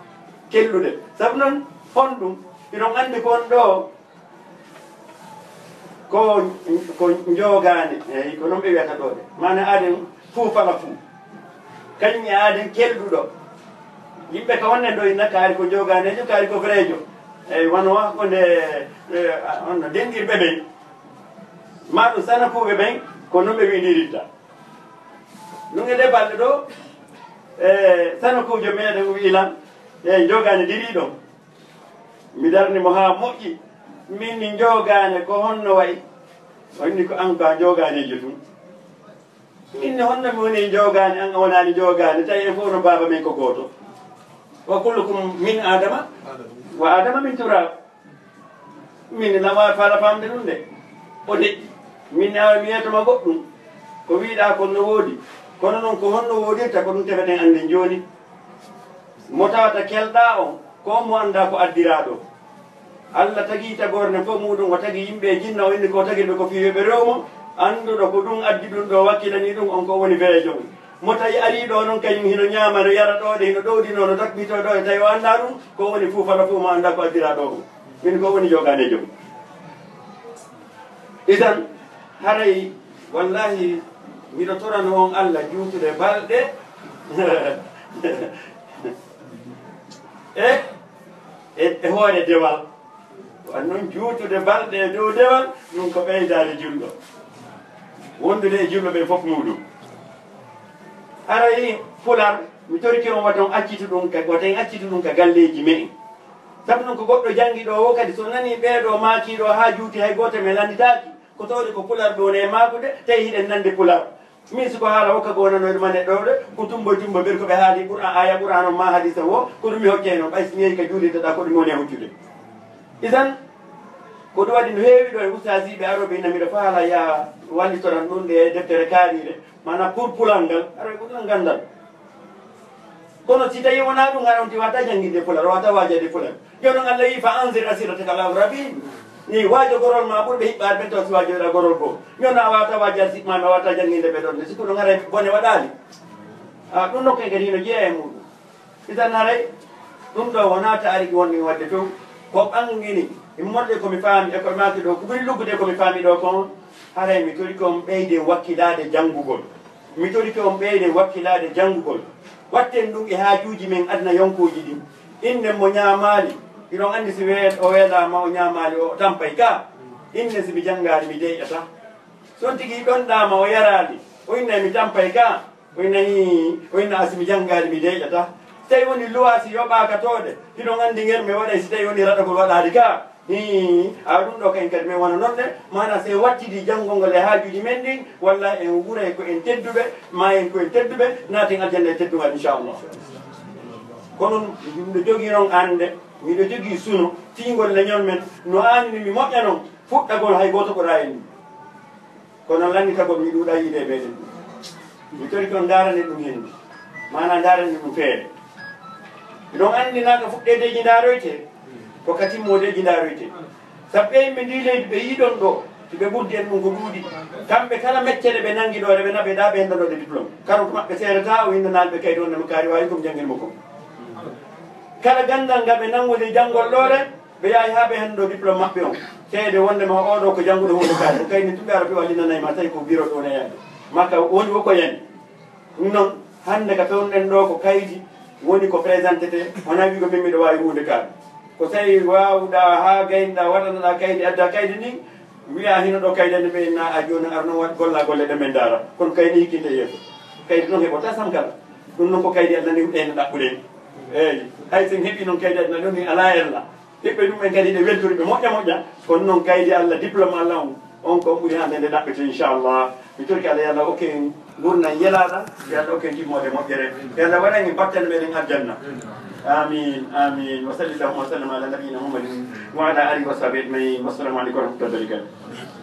kellude. Sabu noon, honɗum, hiɗon anndi ko on ɗo, ko, ko njoogaani, eyi, ko noon ɓe wiyata ɗo de. Maana aaden fuu fala fuu. Kañum e aaden kelɗuɗo. Yimɓe ka wonnen ɗo inna kaari ko njooganeejo, kaari ko freejo. Eyi, wano wa ko nde, eh, on no denɗirɓe ɓen. Maa ɗum sanakuuɓe ɓen, ko noon ɓe winndiritta. Ɗum e ɗee balɗe ɗo, eh, sanakuujo meɗen o wi'i lan, eyi, njoogaani dirii ɗon. Mi darni mo haa moƴƴi. Min ni njoogaane ko honno wayi? O inni ko an ko a njooganeejo tun. Min ni honno mi woni njoogaane, an a wonaani njoogaane, tawi en fof no baaba men ko gooto. Wa kullukum min Adama, wa Adama min turab. Min ni lan waawi faala faamde ɗum de. O deƴƴi. Min ni awa mi yeetoma goɗɗum. Ko wiiɗaa kon no woodi. Kono noon ko honno woodirta ko ɗum tefeten annden jooni. Mo tawata kelɗaa on, ko on mo anndaa ko addiraa ɗo. Allah tagii tagoore nden fof muɗum, o tagi yimɓe e jinna, o inni ko tagir ɓe ko fii yo ɓe rew mo, annduɗo ko ɗum addi ɗum ɗo, wakkilanii ɗum on ko woni feejo mum. Mo tawi arii ɗo noon kañum hino ñaama, no yara ɗo de, hino ɗowdinoo, no takbitoo ɗo, e tawi o anndaa ɗum, ko woni fuu fala fuu mo anndaa ko addiraa ɗo ɗum. Min ko woni jooganeejo mum. Idan, haray, wallahi, miɗo torano on Allah juutude balɗe e, e, e hoore dewal. Wan noon juutude balɗe e dow dewal, ɗum ko ɓeydaade julɗo. Wondude e julɓe ɓen fof muɗum. Haray, Pular, mi torike on wata on accitu ɗum ka, wata en accitu ɗum ka galleeji me'en. Sabu noon ko goɗɗo janngi ɗo o kadi, so nanii ɓee ɗo maakii ɗo haa juuti, hay gooto men lannditaaki, ko tawde ko Pular ɗo ne e maakude, tawi hiɗen nanndi Pular. Min siko haala hokka ko wonanoyde mane ɗo de, ko tumbo tumbo ɓen ko ɓe haali Qur'an, aya Qur'an on ma hadisa wo, ko ɗum mi hokkey non, ɓay si mi yehi ka juulirde ɗa, ko ɗum woni e hoccude. Isan, ko ɗum waɗi no heewi ɗo e ustaasiiɓe arooɓe ina miɗo faala ya wallitoran ɗum ɗe deftere kaariire, maanaam pour pulal ngal, arooɓe ko ɗum ganndal. Kono si tawi wonaa ɗum, hara on ti wata jannginde Pular, wata waajade Pular. Jooni noon Allah wi'i, "Fa anzir asirataka al-aqrabin." Ni waajo gorol ma ɓurɓe hiɓɓaade ɓen taw si waajoyɗa gorol goo. Jooni a wata waajade siɓɓe ma, a wata jannginde ɓe ɗon. Si ko ɗum haray bone waɗaali. A, ɗum nokku en kadi hino jeeya e muɗum. Idan haray ɗum ɗo wonaa taariki wonɗi waɗde toon. Ko ɓangini, immorde ko mi faami e ko maaki ɗo, ko ɓuri luggude ko mi faami ɗo kon, haray mi torike on ɓeyden wakkilaade janngugol. Mi torike on ɓeyden wakkilaade janngugol. Watten ɗum e haajuuji men aduna yonkooji ɗin. Innen mo ñaamaali, hiɗon anndi si wee-, o weelaama o ñaamaali o tampay ka. Innen si mi janngaali mi deeƴata. Si on tigi ɗonɗaama o yaraali, o innay mi tampay ka. O inna hii, o inna a si mi janngaali mi deeƴata. Si tawi woni luwaasi yoɓaaka toode, hiɗon anndi ngel mi waɗay si tawi woni raɗagol waɗaali ka. Hii, a ɗum ɗo kayen kadi men wona noon de, maana si en wattidi janngol ngol e haajuuji men ɗin, walla en wuray ko en tedduɓe, ma en ko en tedduɓe, naaten aljanna e teddungal, inchallah. Kono miɗo jogii noon annde, miɗo jogii suno, fii ngol leñol men, no aanini mi moƴƴa noon, fuɗɗagol hay gooto ko ɗaa en ɗum. Kono lannitagol mi ɗuuɗaa yiide e meɗen ɗum. Mi torike on ndaarane ɗum henndu, maana ndaarane ɗum feere. Miɗon anndi naa ka fuɗɗeedeeji ndaaroytee, ko ka timmoodeeji ndaaroytee. Sabu ɓe yimɓe ndii leydi ɓe yiɗon ɗoo, si ɓe ɓurdi en ɗum ko ɗuuɗi. Kamɓe kala meccere ɓe nanngi ɗoo, ɓe naɓe ɗaa ɓe henndanooɓe diplôme. Kala ko maɓɓe seerata, o winndanaa ɓe kaydi wonde mo kaari waawi ko mi janngin mo ko. Kala ganndal ngal ɓe nanngude janngol ɗoore, ɓe yahi haa ɓe henndo diplôme maɓɓe on. Seede wonde ma oo ɗoo ko jannguɗo huunde kaari, ko kaydi tun ɓe ara ɓe wallinanay ma, tawi ko biro ɗo ne yaade. Makka woni wo ko yani. Ɗum noon, hannde ka fewnuɗen ɗoo ko kaydi woni ko présentete, wonaa wiigo min miɗo waawi huunde kaa. Ko tawi waawɗaa haa gaynoɗaa, waɗanoɗaa kaydi, addaa kaydi ndin, wiyaa hino ɗoo kaydi andi ɓe inna a jooni ar noon waɗ golla golle ɗe min ndaara. Kono kaydi hikkinte yeeso. Kaydi noon heɓotaa sankara. Ɗum noon ko kaydi Allah ni ɗen ɗaɓɓuɗen. Eeyi, hay sen heɓii noon kaydi Allah ɗon ni alaa ella. Ɓiɓɓe ɗum en kadi ɓe weltori ɓe moƴƴa moƴƴa, kono noon kaydi Allah, diplôme Allah on, on ko ɓuri hannde nde ɗaɓɓete, inchallah. Mi torki Allah, yo Allah okke en ngurndan yelaaɗan, yo Allah okke en timmoode moƴƴere, yo Allah waɗan en battane meɗen aljanna. Amin, amin. Wa sallallahu wa sallam ala nabiyina Muhammadin wa ala alihi wa sahbihi ajmain. Wassalamu aleykum wa rahmatullahi wa barakatuh.